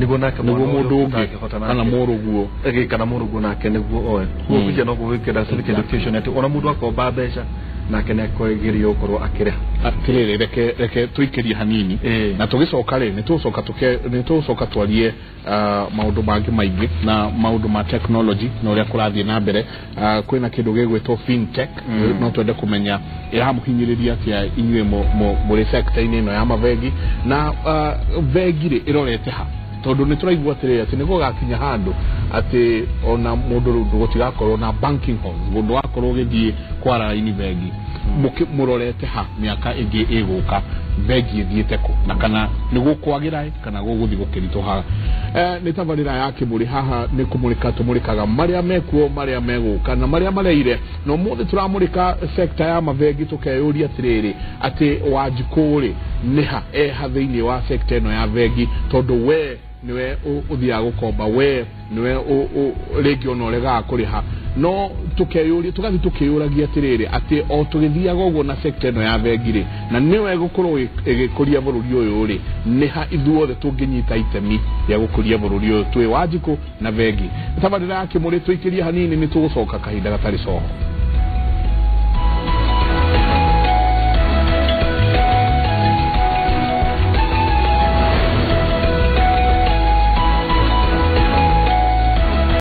[SPEAKER 3] nĩguo nake
[SPEAKER 2] nĩguo mũndũ ũngĩ kana mũrũguo
[SPEAKER 3] kana mũrũguo nake nĩguo oe koguo no gũgĩkĩra civic education atĩ ona mũndũ akomba mbeca nake nĩ akwagĩrĩirwo gũkorwo akĩrĩha.
[SPEAKER 2] Atĩrĩrĩ reke tũikĩrie hanini na tũgĩcoka rĩ nĩ tũgũcoka twarie maũndũ mangĩ maingĩ na maũndũ ma technology na ũrĩa kũrathiĩ na mbere kwĩna kĩndũ gĩgwĩtwo fintech no twende kũmenya ĩramũhinyĩrĩria atĩa inyuĩ mũrĩ sector-inĩ ĩno ya mabengi na bengi rĩ ĩrorete ha tondũ nĩ tũraigua atĩrĩrĩ atĩ nĩ gũgakinya handũ atĩ ona mũndũ rĩu gũtigakorwo na banking halls mũndũ wakorwo ũgĩthiĩ kwara raini bengi mũrorete ha mĩaka ĩngĩ ĩgũka bengi ĩthiĩte kũ na kana nĩ gũkwagĩra kana gũgũthiĩ gũkĩritũhaga nĩ tabarĩra ya Kĩmũrĩ haha nĩ kũmũrĩka tũmũrĩkaga marĩa mekuo marĩa megũka na marĩa mareire na ũmũthĩ tũramũrĩka sector ya mabengi tũkeyũria atĩrĩrĩ atĩ Wanjikũ rĩ nĩ ha eha thĩinĩ wa sector ĩno ya bengi tondũ we niwe ũthiaga gũkomba we niwe rĩngĩ ona ũregaga kũrĩha no tukeyũria tũgathiĩ tũkĩyũragia atĩrĩrĩ atĩ o tũgĩthiaga ũguo na sector ĩno ya bengi rĩ na nĩwe ĩgũkorwo ĩgĩkũria bũrũri ũyũ rĩ nĩ ha ithuothe tũngĩnyita itemi rĩa gũkũria bũrũri ũyũ twĩ Wanjikũ na bengi tabarĩra ya Kĩmũrĩ tũikĩrie hanini nĩ tũgũcoka kahinda gatarĩ coho.